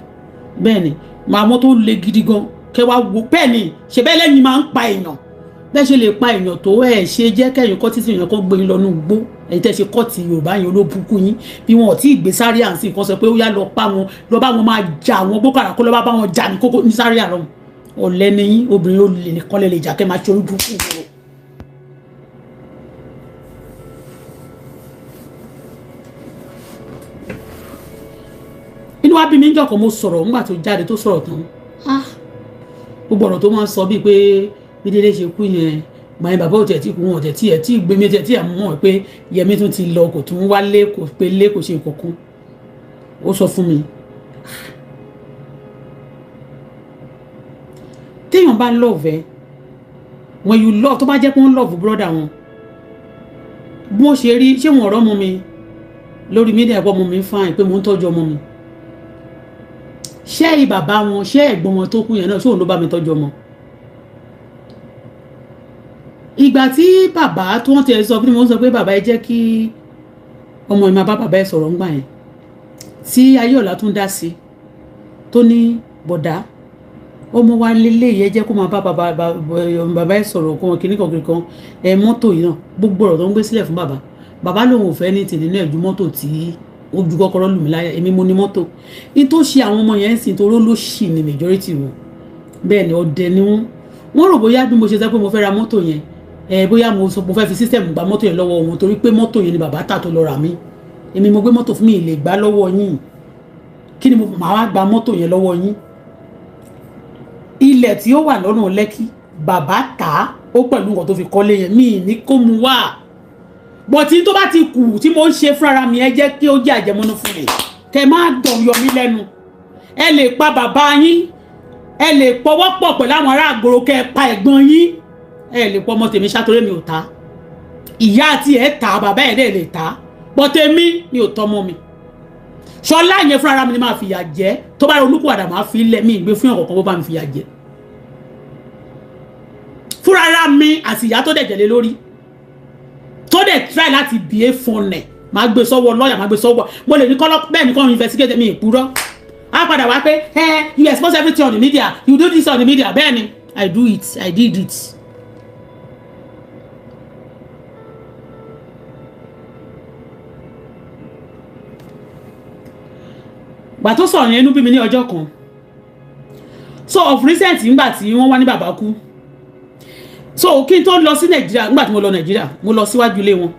Bẹ́ẹ̀ ni, màá mọ́ tó le gidi gan kẹwàá wo. Bẹ́ẹ̀ ni, ṣe bẹ́ẹ̀ lẹ́yìn máa ń pa èèyàn, bẹ́ẹ̀ ṣe lè pa èèyàn tó ẹ̀ ṣe jẹ́ kẹ́yìn kọ́ títí èèyàn kan gbé yín lọ ní igbó. Ẹ̀yin tẹ́ ṣe kọ́ọ̀tì Yorùbá yẹn, olóbùkún yín, bí wọn ò tí ì gbé sáré à ń sìn kan sọ pé ó yá, lọ pa wọn, lọ bá wọn máa jà àwọn Boko Haram, kó lọ bá wọn jà ní kókó ní sáré àrọ. Ọ̀lẹ ni yín, obìnrin olè nìkan lè lè jà kẹ́ máa ṣe orí burúkú wọ̀. Inú wa bí mi ń jọkọ̀, mo sọ̀rọ̀ nígbà tó jáde tó sọ̀rọ̀ tán. Ah, gbogbo ọ̀rọ̀ tó máa ń sọ bíi pé bí Délé ṣe kú yẹn, gbàyẹn bàbá ò tẹ̀ tí kú, wọn ò tẹ̀ tí ẹ̀ tí gbé mi tẹ̀ tí ẹ̀ mọ̀ pé Yẹmi tún ti lọ, kò tún wálé, kò pé lé, kò ṣe nǹkan kan. Ó sọ fún mi, téèyàn bá love ẹ, when you love, tó bá jẹ́ pé wọ́n love brother wọn, bí wọ́n ṣe rí, ṣé wọn ọ̀rọ̀ mú mi lórí media pọ̀ mú mi fine pé mò ń tọ́jú ọmọ mi? Ṣé bàbá wọn, ṣé ẹ̀gbọ́n wọn tó kú yẹn náà, ṣé òun ló bá mi tọ́jú ọmọ? Ìgbà tí bàbá tí wọ́n ti sọ pé, mo ń sọ pé bàbá, ẹ jẹ́ kí ọmọ ẹ̀ máa bá bàbá ẹ̀ sọ̀rọ̀ ńgbà yẹn, tí ayéọ̀lá tún dá sí, tó ní bọ̀dá, ọmọ wa lélẹ́yìí, ẹ jẹ́ kó máa bá bàbá ẹ̀ sọ̀rọ̀ kó wọn kìíní kan kìíní kan ẹ mọ́tò yìí náà, gbogbo ọ̀rọ̀ tó ń gbé sílẹ̀ fún bàbá, bàbá lòun ò fẹ́ ní tì nínú ẹ̀ ju mọ́tò tí ó ju kọ́kọ́rọ́ lù mí láyà. Èmi mo ní mọ́tò ní tó ṣe àwọn ọmọ yẹn ń sìn, torí ó ló ṣì ní majority wọn. Bẹ́ẹ̀ ni, ọdẹ ni wọ́n. Wọ́n rò bóyá bí mo ṣe sọ pé mo fẹ́ ra mọ́tò yẹn ẹ, bóyá mo sọ mo fẹ́ fi system gba mọ́tò yẹn lọ́wọ́ wọn, torí pé mọ́tò yẹn ni bàbá tà tó lọ rà mí. Èmi mo gbé mọ́tò fún mi, lè gbà lọ́wọ́ yín. Kí ni mo máa wá gba mọ́tò yẹn lọ́wọ́ yín? Ilẹ̀ tí ó wà lọ́nà Lẹ́kì, bàbá tà á, ó pẹ̀lú nǹkan tó fi kọ́lé yẹn, mi ní kó mu wá bọ̀tí. Tó bá ti kù tí mo ń ṣe fúnra mi, ẹ jẹ́ kí ó jẹ́ àjẹmọ́nú fún mi, kẹ má dọ̀ yọ mí lẹ́nu. Ẹ lè pa bàbá yín, ẹ lè pọwọ́pọ̀ pẹ̀lú àwọn ará àgbòrò kẹ ẹ pa ẹ̀gbọ́n yín, ẹ lè pọ ọmọ tèmi ṣàtúrẹ́. Mi ò ta ìyá àti ẹ̀ ta bàbá ẹ̀ dẹ̀ lè ta bọ́tẹ̀mí, mi ò tọmọ mi. Ṣọlá yẹn fúnra mi ni máa fìyà jẹ. Tó bá ronúkúwàdà, máa fi lẹ̀ mí ìgbé fún ọ̀kọ̀ọ̀kan bó bá mi fìyà jẹ fúnra mi àti ìyá tó dẹ̀ jẹ̀lé lórí, tó dẹ̀ try láti bìí fún ẹ̀. Máa gbé sọ́wọ́ lọ́ọ̀yà, máa gbé sọ́wọ́, mo lè ní kọ́lọ́ bẹ́ẹ̀ ni kọ́ investigate mi. Ìpúrọ́ á padà wá pé ẹ you expose everything on the media, you do this on the media. Bẹ́ẹ̀ ni, I do it, I did it. Gbà tó sọ̀rọ̀ yẹn, inú bí mi ní ọjọ́ kan. So of recent, ńgbà tí wọ́n wá ní bàbá kú, so kí n tó lọ sí Nàìjíríà, ńgbà tí mo lọ Nàìjíríà, mo lọ síwájú ilé wọn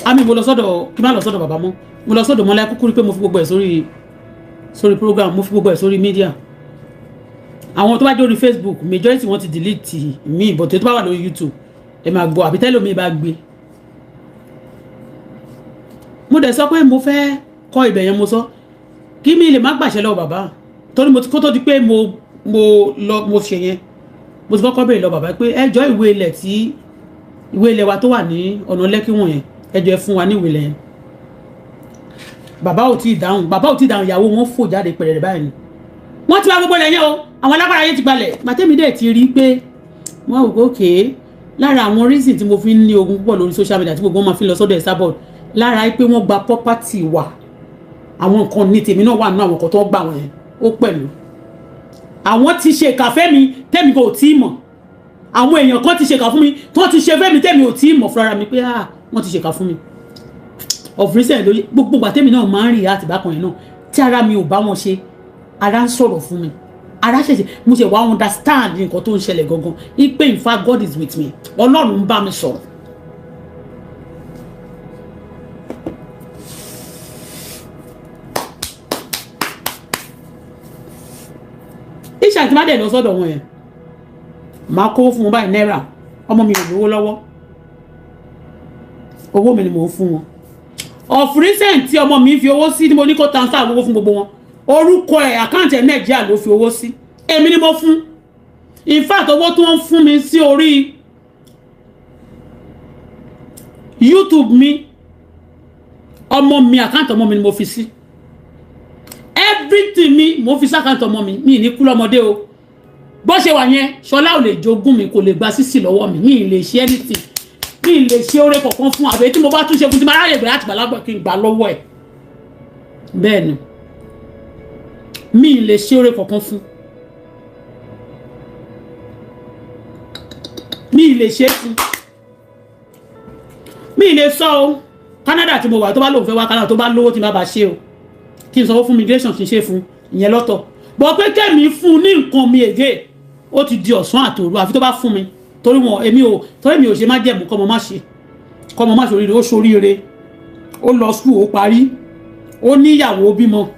àmì, mo lọ sọ́dọ̀, kí n má lọ sọ́dọ̀ bàbá mọ́, mo lọ sọ́dọ̀ mọ́lá kúkúrú pé mo fi gbogbo ẹ̀ sórí program, mo fi gbogbo ẹ̀ sórí media. Àwọn tó bá jẹ́ orí Facebook, majority wọ́n ti delete mi, but tó bá wà lórí YouTube, ẹ máa gbọ́ àbí tẹ́lẹ̀ mi bá gbé. Mo dẹ̀ sọ pé mo fẹ́ kọ́ ibẹ̀ yẹn. Mo sọ kí mi lè má gbàṣẹ lọ́wọ́ bàbá, torí mo ti kó tó di pé mo lọ, mo ṣe yẹn, mo ti kọ́kọ́ béèrè lọ bàbá pé ẹ jọ̀ọ́, ìwé ilẹ̀ tí ìwé ilẹ̀ wa tó wà ní ọ̀nà Lẹ́kí wọ̀nyẹn, ẹ jọ̀ọ́, ẹ fún wa ní ìwé ilẹ̀ yẹn. Bàbá ò tí ì dáhùn, bàbá ò tí ì dáhùn. Ìyàwó wọn fò jáde pẹ̀rẹ̀ báyìí ni wọ́n ti wá gbogbo ilẹ̀ yẹn o, àwọn alágbára yẹn ti gbalẹ̀. Gbàtẹ́mi dẹ̀ ti rí pé wọ́n wò pé òkè, lára àwọn reason tí mo fi ń ní ogun púpọ̀ lórí social media, tí gbogbo wọn máa fi lọ sọ́dọ̀ Esabod, lára pé wọ́n gba property wa, àwọn nǹkan ní tèmi náà wà nínú àwọn nǹkan tó ń gbà wọ́n yẹn. Ó pẹ̀lú àwọn ti ṣe kàfẹ́ mi tẹ́mi kò tí ì mọ̀. Àwọn èèyàn kan ti ṣèkà fún mi, tó ti ṣe fẹ́mi tẹ́mi ò tí ì mọ̀ fúnra mi pé ah, wọ́n ti ṣèkà fún mi. Of recent, lórí gbogbo ìgbà tẹ́mi náà máa ń rí àti bákan yẹn náà, tí ara mi ò bá wọn ṣe, ara ń sọ̀rọ̀ fún mi. Ara ṣẹ̀ṣẹ̀ mo ṣe wá understand nǹkan tó ń ṣẹlẹ̀ gangan, ipe in fact God is with me, Ọlọ́run ń bá mi sọ̀rọ̀. Iṣẹ́ àti má dẹ̀ lọ sọ́dọ̀ wọn yẹn. Máa kówó fún wọn báyìí náírà. Ọmọ mi ò lówó lọ́wọ́, owó mi ni mò ń fún wọn. Of recent tí ọmọ mi fi owó sí ni mo ní kó transfer owó fún gbogbo wọn. Orúkọ ẹ̀, account ẹ̀ Nàìjíríà ló fi owó sí, èmi ni mo fún. In fact, owó tí wọ́n fún mi sí orí YouTube mi, ọmọ mi, account ọmọ mi ni mo fi sí. Everything mi, mo fi sí account ọmọ mi. Mi ní kú lọ́mọdé o. Bó ṣe wà yẹn, Ṣọlá ò lè jogún mi, kò lè gba sísì lọ́wọ́ mi. Mi ì lè ṣe anything, mi ì lè ṣe oore kọ̀ọ̀kan fún àbẹ̀ tí mo bá tún ṣe fún tí mo ráyè gbé láti gbàlagbà kí n gbà lọ́wọ́ ẹ̀. Bẹ́ẹ̀ ni, mi ì lè ṣe oore kọ̀ọ̀kan fún, mi ì lè ṣe fún, mi ì lè sọ o. Canada tí mo wà, tó bá lóun fẹ́ wá Canada, tó bá lówó tí n bá bá ṣe o, kí n sanwó fún migration, kí n ṣe fún ìyẹn lọ́tọ̀. Bọ́ pé kẹ́mi fún ní nǹkan mi ègé, ó ti di ọ̀sán àtòru, àfi tó bá fún mi. Torí wọn èmi ò, torí mi ò ṣe má jẹ̀mú kọ́mọ má ṣe, kọ́mọ má ṣoríire. Ó ṣoríire, ó lọ school, ó parí, ó níyàwó, bímọ,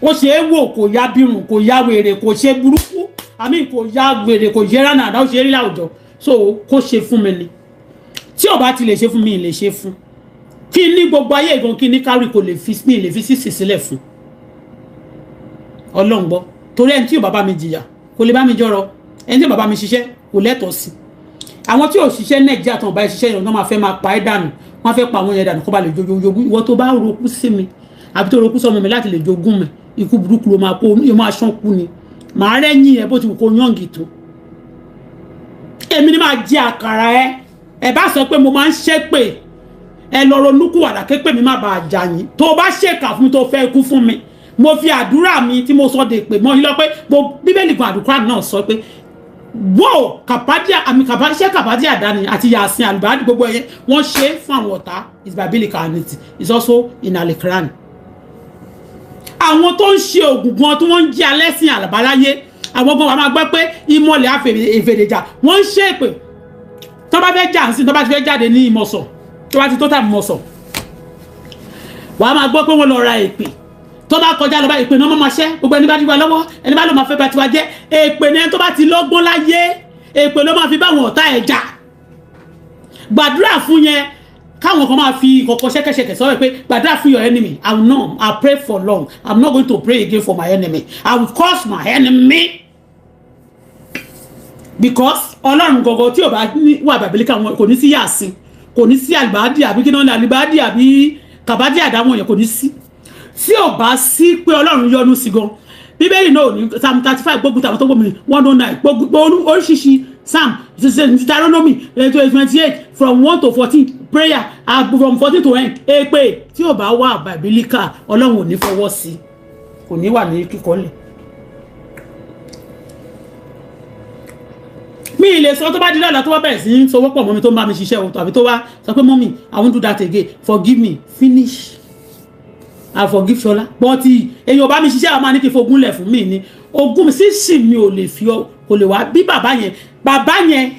ó ṣe é wò, kò yá bírùn, kò yá wèrè, kò ṣe burúkú, àmì kò yá wèrè, kò yẹ ránà àdá, ó ṣe é rí láwùjọ. So kó ṣe fún mi ni. Tí ò bá ti lè ṣe fún mi, lè ṣe fún kí ní gbogbo ayé ìgan, kí ní kárì, kò lè fi mi lè fi sísì sílẹ̀ fún. Ọlọ́run gbọ́. Torí ẹni tí ò bá bá mi jìyà kò lè bá mi jọrọ, ẹni tí ò bá bá mi ṣiṣẹ́ kò lẹ́tọ̀ọ́ sí. Àwọn tí ò ṣiṣẹ́ Nàìjíríà tán bá ṣiṣẹ́ yẹn, wọ́n máa fẹ́ máa pa ẹ́ dànù, wọ́n fẹ́ pa àwọn yẹn dànù kó ba lè jogún. Ìwọ tó bá rokú sí mi àbí tó rokú sọmọ mi láti lè jogún mi, ikú burúkú ló máa kó, yóò máa ṣán kú ni. Màá rẹ́yìn ẹ bó ti wù kó yàngì tó. Èmi ni máa jẹ àkàrà ẹ. Ẹ bá sọ pé mo máa ń ṣépè, ẹ lọ ronúkúwàdà képe mi má bàa jà yín. Tó bá ṣèkà fún mi, tó fẹ́ ikú fún mi, mo fi àdúrà mi tí mo sọ de pé mo lọ pé mo Bíbélì gan, àdúrà náà sọ pé whoa, kàpádìà àmì kàpádìà, kàpádìà dání àti Yàsìn àlùbáàdì, gbogbo ẹyẹ wọ́n ṣe fún àwọn ọ̀tá is biblical and it is also in Al-Quran. Àwọn tó ń ṣe ògùn gan tí wọ́n ń jí alẹ́sìn àlàbáláyé, àwọn gan wà máa gbọ́ pé ìmọ̀lẹ̀ àfẹ̀dẹ̀jà wọ́n ń ṣe èpè. Tó bá fẹ́ jà ń sìn, tó bá ti fẹ́ jáde ní ìmọ̀sọ̀, tó bá ti tó tàbí mọ̀sọ̀, wà á máa gbọ́ pé wọ́n lọ ra èpè. Tó bá kọjá lọ bá èpè náà máa ṣẹ́ gbogbo ẹni bá ti wá lọ́wọ́, ẹni bá ló máa fẹ́ bá tiwa jẹ́. Èpè ní ẹni tó bá ti lọ́gbọ́n láyé, èpè ló máa fi báwọn ọ̀tá ẹ̀ jà. Gbàdúrà fún yẹn, káwọn kan máa fi kọ̀kọ́ ṣẹ́kẹ́ṣẹkẹ̀ sọ́wọ́ pé gbàdúrà fún your enemy. I will not. I pray for long. I'm not going to pray again for my enemy. I will curse my enemy because Ọlọ́run gọ̀gọ̀ tí ò bá wà bàbílíkà wọn kò ní sí Yàsín, kò ní sí àlùbádì àbí kí náà ní àlùbádì àbí kàbádì àdáwọn yẹn kò ní sí. Tí ò bá sí pé Ọlọ́run yọ́nú sí gan, Bíbélì náà ní Psalm 35, gbógun tàwọn tó gbógun, 109, gbogbo oríṣiríṣi Psalm, Deuteronomy 28 from 1 to 14, prayer from 14 to end, èpè tí ò bá wà bàbílíkà, Ọlọ́run ò ní fọwọ́ sí, kò ní wà ní kíkọ́lẹ̀. Mi ì lè sọ tó bá di lọ́la, tó bá bẹ̀rẹ̀ sí í sọwọ́ pọ̀ mọ́ mi, tó ń bá mi ṣiṣẹ́ o, tàbí tó wá sọ pé, "Mummy, I won't do that again, forgive me," finish. I forgive Ṣọlá. But èèyàn bá mi ṣiṣẹ́, àwọn máa ní kí n fogún lẹ̀ fún mi ní ogún sísì mi ò lè fi ọ, kò lè wá bí bàbá yẹn. Bàbá yẹn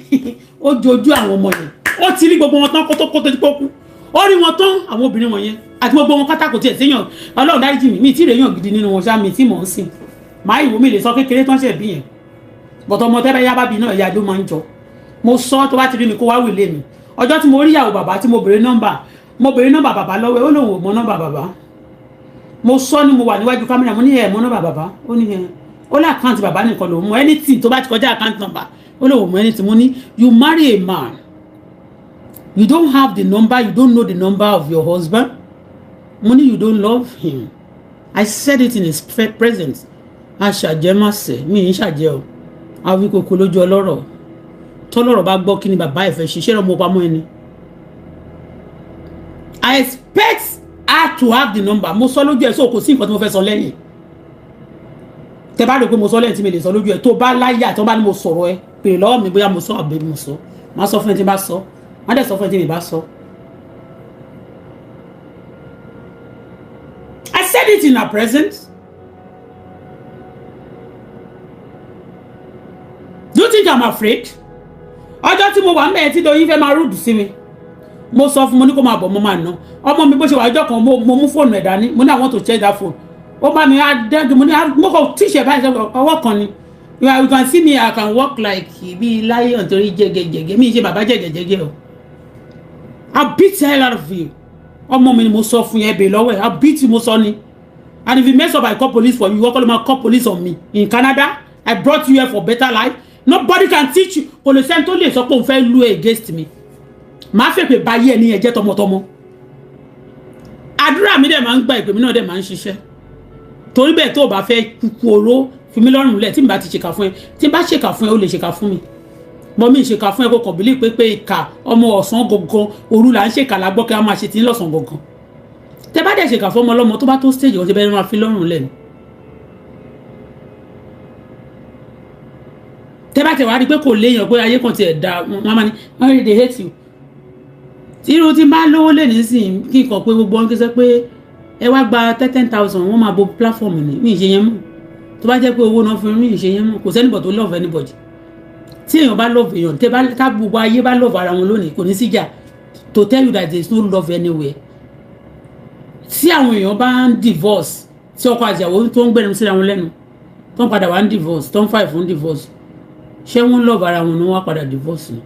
ó jojú àwọn ọmọ yẹn, ó ti rí gbogbo wọn tán kótó kótó tí kò kú. Ó rí wọn tán, àwọn obìnrin wọn yẹn àti gbogbo wọn kátàkó tiẹ̀ séyàn. Ọlọ́run dáríjì mi, mi tí rèéyàn gidi nínú wọn ṣá, mi tí mò ń sìn máa ìwò mi lè sọ kékeré tán ṣẹ̀ bí yẹn. Bọ̀tọ̀ ọmọ tẹ́lẹ̀ yá bá bí náà, ìyá ló máa ń jọ. Mo sọ, tó bá ti rí mi kó wá wìlé mi. Ọjọ́ tí mo rí ìyàwó bàbá, tí mo béèrè nọ́mbà, mo béèrè nọ́mbà bàbá lọ́wọ́ ẹ̀, ó lóun ò mọ nọ́mbà bàbá. Mo sọ ni mo wà níwájú kámẹ́rà, mo ní, "Ẹ̀ mọ nọ́mbà bàbá?" Ó ní ẹ̀, ó ní account bàbá nìkan lòún mọ. Anything tó bá ti kọjá account number, ó lóun ò mọ anything. Mo ní, "You marry a man, you don't have the number, you don't know the number of your husband." Mo ní, "You don't love him." I said it in his presence. Aṣàjẹmàṣẹ mi ń ṣàjẹ o, awíkoko lójú ọlọ́rọ̀. Tọ́lọ́rọ̀ bá gbọ́, kí ni bàbá ẹ̀ fẹ́ ṣe? Ṣé ọmọ pamọ́ ẹni? I expect her to have the number. Mo sọ lójú ẹ̀, sọ kò sí nǹkan tí mo fẹ́ sọ lẹ́yìn. Tẹ bá rò pé mo sọ lẹ́yìn tí mi lè sọ lójú ẹ̀, tó bá láyà tó bá ní mo sọ̀rọ̀ ẹ, pèrè lọ́wọ́ mi bóyá mo sọ àbí mo sọ. Má sọ fún ẹ tí n bá sọ, má dẹ̀ sọ fún ẹ tí mi bá sọ. I said it in her presence. Do you think I'm afraid? Ọjọ́ tí mo wà mẹ́ẹ̀ tí Doyin fẹ́ máa rúdù sí mi, mo sọ fún, mo ní kó máa bọ̀, mo máa ná ọmọ mi bó ṣe wà. Ọjọ́ kan mo mú fóònù ẹ̀ dání, mo ní I want to check that phone. Ó bá mi adẹ́dùn, mo ní mo kò tíṣẹ̀ báyìí, ọwọ́ kan ni. You can see me, I can walk like bí lion torí jẹgẹjẹgẹ mi ṣe bàbá jẹgẹjẹgẹ o. I beat the hell out of you. Ọmọ mi ni mo sọ fún yẹn, bèè lọ́wọ́ ẹ̀. I beat you, mo sọ ni. And if you mess up, I call police for you. Wọ́n kọ́ ló máa call police on me in Canada. I brought you here for better life. Nobody can teach you. Kò lè sẹ́ni tó lè sọ pé òun fẹ́ lu against me. Màá fèpè bá yé ẹni yẹn jẹ́ tọmọtọmọ. Àdúrà mi dẹ̀ máa ń gba, ìpè mi náà dẹ̀ máa ń ṣiṣẹ́. Torí bẹ́ẹ̀, tó o bá fẹ́ kúkú oró, fi mí lọ́rùn lẹ̀. Tí n bá ti ṣèkà fún ẹ, tí n bá ṣèkà fún ẹ, ó lè ṣèkà fún mi mọ mi. Ṣèkà fún ẹ, kó kàn bílí pé ìkà ọmọ ọ̀sán gangan, òru là ń ṣèkà lágbọ́ kí a máa ṣe tí ń lọ́sàn gangan. Tẹ bá dẹ̀ ṣèkà fún ọmọ ọlọ́mọ, tó bá tó stage wọn, ti bẹ́ẹ̀ máa fi lọ́rùn lẹ̀ ni. Tẹ bá tẹ wá rí pé kò léèyàn, pé ayé kan tiẹ̀ da wọn, máa ní wọ́n rí, they hate you. Tí irú tí n bá lówó lè nísìnyí, kí n kàn pé gbogbo wọn, kí n sọ pé ẹ wá gba 10,000, wọ́n máa bo platform ni. Mi ì ṣe yẹn mọ́. Tó bá jẹ́ pé owó náà fún mi, ì ṣe yẹn mọ́. Kò sẹ́nìbọ̀ tó love anybody. Tí èèyàn bá love èèyàn, tẹ́ bá tá gbogbo ayé bá love ara wọn lónìí, kò ní síjà. To tell you that there is no love anywhere. Tí àwọn èèyàn bá ń divorce, tí ọkọ àti ìyàwó tó ń gbẹnu síra wọn lẹ́nu, tó ń padà wá ń divorce, tó ń fight fún divorce, ṣé wọ́n love ara wọn ni wọ́n á padà divorce ni?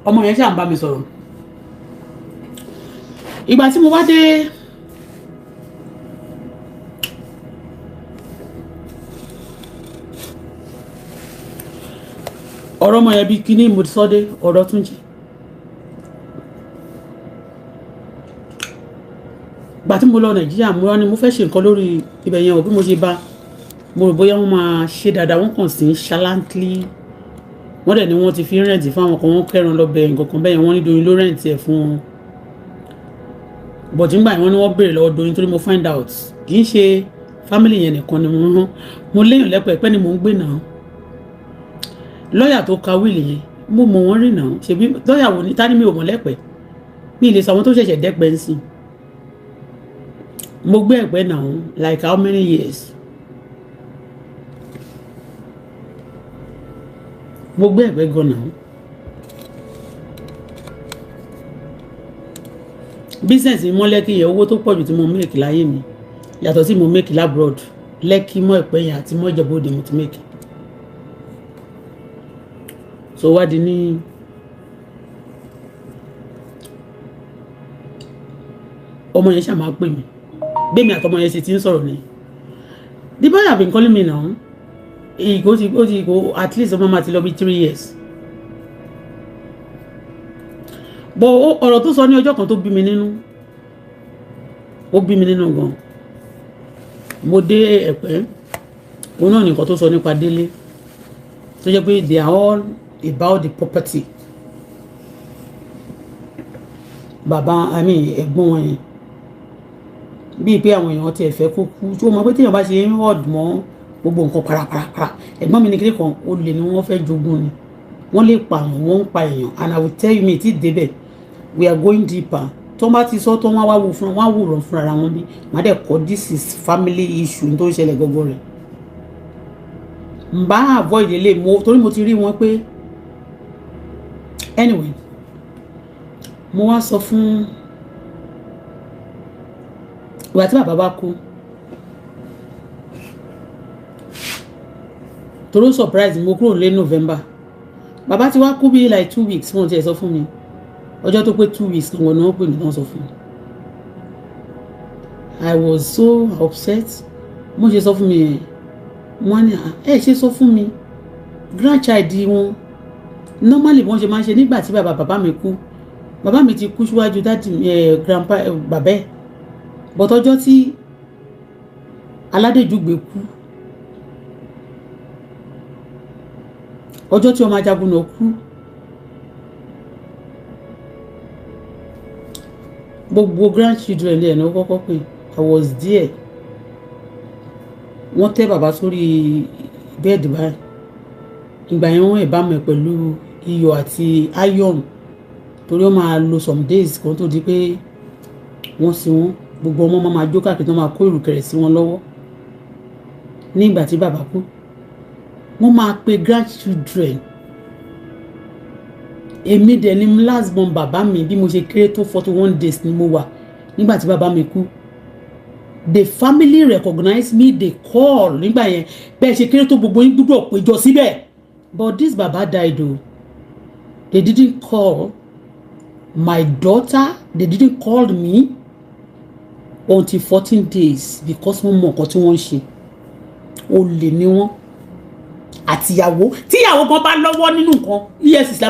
Ọmọ yẹn ṣáà ń bá mi sọ̀rọ̀. Ìgbà tí mo wá dé, ọ̀rọ̀ ọmọ yẹn bíi kíní mo ti sọ dé ọ̀rọ̀ Túnjí. Ìgbà tí mo lọ Nàìjíríà, mo wá ní mo fẹ́ ṣe nǹkan lórí ibẹ̀ yẹn o. Bí mo ṣe bá, mo rò bóyá wọ́n máa ṣe dáadáa, wọ́n kàn sí ṣáláńtìlì. Wọ́n dẹ̀ ni wọ́n ti fi rent fún àwọn kan, wọ́n kẹ́ran lọ́bẹ̀ nǹkan kan bẹ́ẹ̀. Wọ́n ní Doyin ló rent ẹ̀ fún wọn, but nígbà yẹn, wọ́n ní wọ́n béèrè lọ́wọ́ Doyin, torí mo find out kì í ṣe family yẹn nìkan ni mo rán. Mo léèyàn lẹ́pẹ̀ẹ́pẹ́ ni mò ń gbé náà. Lọ́ọ̀yà tó ka will yẹn, mo mọ̀ wọ́n rí náà. Ṣebí lọ́ọ̀yà wo ni tá ní mi ò mọ̀ lẹ́pẹ́? Mi ì lè sọ àwọn tó ṣẹ̀ṣẹ̀ dẹ́pẹ́ ń sìn. Mo gbé ẹ̀pẹ́ náà like how many years. Mo gbé ẹ̀pẹ́ gan náà. Business mi mọ́ Lẹ́kì yẹn, owó tó pọ̀ jù tí mo make láyé mi, yàtọ̀ sí mo make l'abroad, Lẹ́kì mọ́ ẹ̀pẹ́ yẹn àti mọ́ Ìjẹ̀bú Òde mo ti make. So wá di ní ọmọ yẹn ṣáà máa pè mí. Gbémi àtọmọ yẹn sì ti ń sọ̀rọ̀ ni. The boy have been calling me now. Ó ti go at least, ọmọ máa ti lọ bí 3 years. But ọ̀rọ̀ tó sọ ní ọjọ́ kan tó bí mi nínú, ó bí mi nínú gan. Mo dé Ẹ̀pẹ́, òun náà nìkan tó sọ nípa Délé, tó jẹ́ pé they are all about the property. Bàbá, I mean ẹ̀gbọ́n wọn yẹn, bíi pé àwọn èèyàn tiẹ̀ fẹ́ kó kú, tí ó mọ̀ pé téèyàn bá ṣe ń hard mọ́ gbogbo nǹkan parapara. Ẹ̀gbọ́n mi ní kíní kan, olè ni wọ́n fẹ́ jogún ni, wọ́n lè pa àwọn, wọ́n ń pa èèyàn. And I will tell you, me ti débẹ̀, we are going deeper. Tó bá ti sọ tó, wọ́n wá wò fún wọ́n á wòrán fúnra wọn bí màá dẹ̀ kọ́. This is family issue tó ń ṣẹlẹ̀ gbogbo rẹ̀. N bá avoid ilé mo, torí mo ti rí wọn pé. Anyway, mo wá sọ fún ìgbà tí bàbá bá kú, torí surprise, mo kúrò lé November, bàbá ti wá kú bí like 2 weeks. Wọ́n ti ẹ̀ sọ fún mi ọjọ́ tó pé 2 weeks kan ni wọ́n pè mí tán sọ fún mi. I was so upset. Mo ṣe sọ fún mi yẹn, wọ́n ní ẹ ṣe sọ fún mi grandchild wọn. Normally, wọ́n ṣe máa ń ṣe nígbà tí bàbá bàbá mi kú, bàbá mi ti kú síwájú daddy ẹ, grandpa ẹ, bàbá ẹ, but ọjọ́ tí Aládèjúgbé kú, ọjọ́ tí ọmọ ajagun náà kú, gbogbo grandchildren ẹ̀ náà kọ́kọ́ pé. I was there. Wọ́n tẹ́ bàbá sórí bẹ́ẹ̀dì báyìí. Ìgbà yẹn, wọ́n ìbámu ẹ̀ pẹ̀lú iyọ̀ àti iron, torí wọ́n máa lo some days kan tó di pé wọ́n sin wọ́n. Gbogbo ọmọ máa jó káàkiri, tó máa kó ìrùkẹ̀rẹ̀ sí wọn lọ́wọ́. Nígbà tí bàbá kú, wọ́n máa pe grandchildren. Èmi dẹ̀ ni last born bàbá mi. Bí mo ṣe kéré tó, 41 days ni mo wà nígbà tí bàbá mi kú. The family recognize me, they call nígbà yẹn. Bẹ́ẹ̀ ṣe kéré tó, gbogbo yín gbúdọ̀ péjọ síbẹ̀. But this baba died o, they didn't call my daughter, they didn't call me until 14 days, because wọ́n mọ nǹkan tí wọ́n ń ṣe. Olè ni wọ́n àtìyàwó. Tíyàwó kan bá lọ́wọ́ nínú nǹkan, EFCC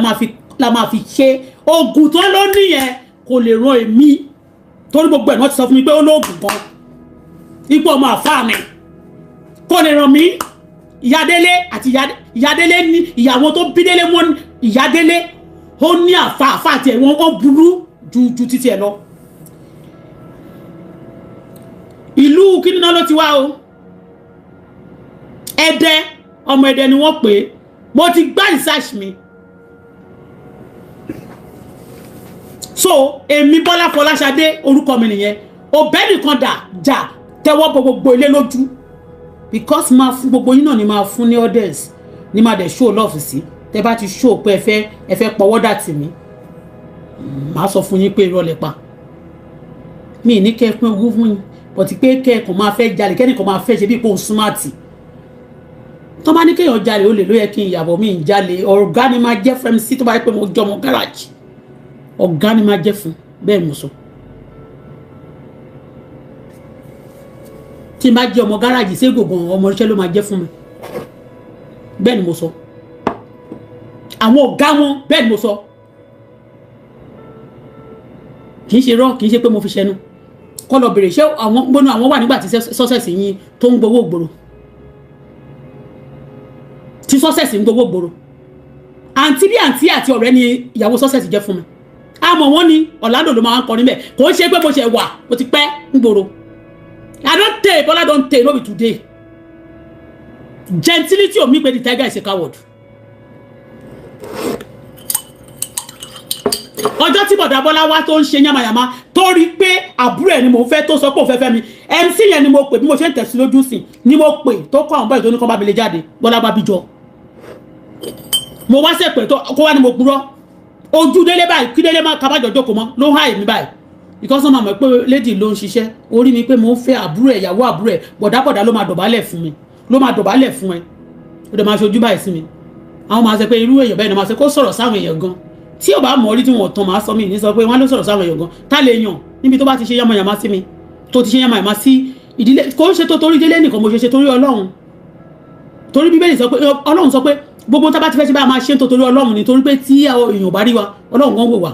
la máa fi ṣe oògùn tó ló níyẹn. Kò lè ran èmi, torí gbogbo ẹ̀ wọ́n ti sọ fún mi pé ó lóògùn kan, ipò ọmọ àfáà mi kò lè ràn mí. Ìyádélé àti ìyádélé ní ìyàwó tó bí délé wọn. Ìyádélé ó ní àfa, àfa àti ẹ̀ wọ́n ó burú ju títí ẹ̀ lọ. Ìlú kíní náà ló ti wá o? Ẹdẹ, ọmọ Ẹdẹ ni wọ́n pè é. Mo ti gbá research mi. So èmi Bọ́lá Fọláṣadé, orúkọ mi nìyẹn. Ọbẹ̀ nìkan dà jà tẹ́wọ́ bọ gbogbo ilé lójú, because máa fún gbogbo yín náà ni máa fún ní audience, ní máa dẹ̀ show love sí. Tẹ́ bá ti show pé ẹ fẹ́ pọwọ́ dà tì mí, màá sọ fún yín pé irọ́ lẹ pa. Mi ní kẹ́ ẹ pín ogún fún yín, but pé kẹ́ ẹ kàn máa fẹ́ jalè, kẹ́nìkan máa fẹ́ ṣe bí ipò smart. Tó bá ní kéèyàn jalè, ó lè ló yẹ kí n yàbọ̀. Mi ń jalè. Ọ̀gá ni máa jẹ́ fún MC. Tó bá yẹ pé mo jọmọ gáràjì, ọ̀gá ni máa jẹ́ fún. Bẹ́ẹ̀ mo sọ. Tí n bá jẹ́ ọmọ gáràjì ségò gan, ọmọ iṣẹ́ ló máa jẹ́ fún mi. Bẹ́ẹ̀ ni mo sọ. Àwọn ọ̀gá wọn, bẹ́ẹ̀ ni mo sọ. Kì í ṣe rọ́, kì í ṣe pé mo fi ṣẹnu kọ́. Lọ bèrè ṣé àwọn gbóná àwọn wà nígbà tí success yín tó ń gbowó gbòòrò, tí success ń gbowó gbòòrò. Àǹtí bí àǹtí àti ọ̀rẹ́ ni ìyàwó success jẹ́ fún mi. Àmọ́ wọ́n ní Orlando ló máa ń kọrin bẹ́ẹ̀. Kò ń ṣe pé mo ṣe wà, mo ti pẹ́ ń gbòòrò. I don tey, Bola don tey, no be today. Gentility omi pé the tiger is a coward. Ọjọ́ tí bọ̀dà Bọ́lá wá tó ń ṣe yánmayànmá, tó rí pé àbúrò ẹ̀ ni mò ń fẹ́, tó sọ pé òun fẹ́ fẹ́ mi, MC yẹn ni mo pè. Bí mo ṣe ń tẹ̀sí lójú sí ni mo pè, tó kọ́ àwọn bọ́ọ̀ tó ní kọ́ bá mi lè jáde. Bọ́lá bá bí jọ mo wá sẹ̀pẹ̀ tó kó wá ní mo purọ́ ojú délé báyìí, kí délé má kábàjọ́ jókòó mọ́ ló ń háì mi báyìí, because wọ́n máa mọ̀ pé lady ló ń ṣiṣẹ́ orí mi, pé mo ń fẹ́ àbúrò ẹ̀, ìyàwó àbúrò ẹ̀. Bọ̀dábọ̀dá ló máa dọ̀bálẹ̀ fún mi, ló máa dọ̀bálẹ̀ fún ẹ, ó dẹ̀ máa ṣojú báyìí sí mi. Àwọn máa sọ pé irú èèyàn bẹ́ẹ̀ ni máa sọ kó sọ̀rọ̀ sáwọn èèyàn gan. Tí ò bá mọ̀ orí tí wọ́n tán, máa sọ mí ní sọ pé wọ́n ló sọ̀rọ̀ sáwọn èèyàn gan. Tá lè yàn níbi tó bá ti ṣe yánmayànmá sí mi, tó ti ṣe yánmayànmá sí ìdílé. Kò ń ṣe tó torí délé nìkan mo ṣe ṣe torí Ọlọ́run, torí Bíbélì sọ pé Ọlọ́run sọ pé gbogbo tá bá ti fẹ́ ṣe bá máa ṣe ń torí Ọlọ́run ni, torí pé tí èèyàn bá rí wa, Ọlọ́run gan wò wá.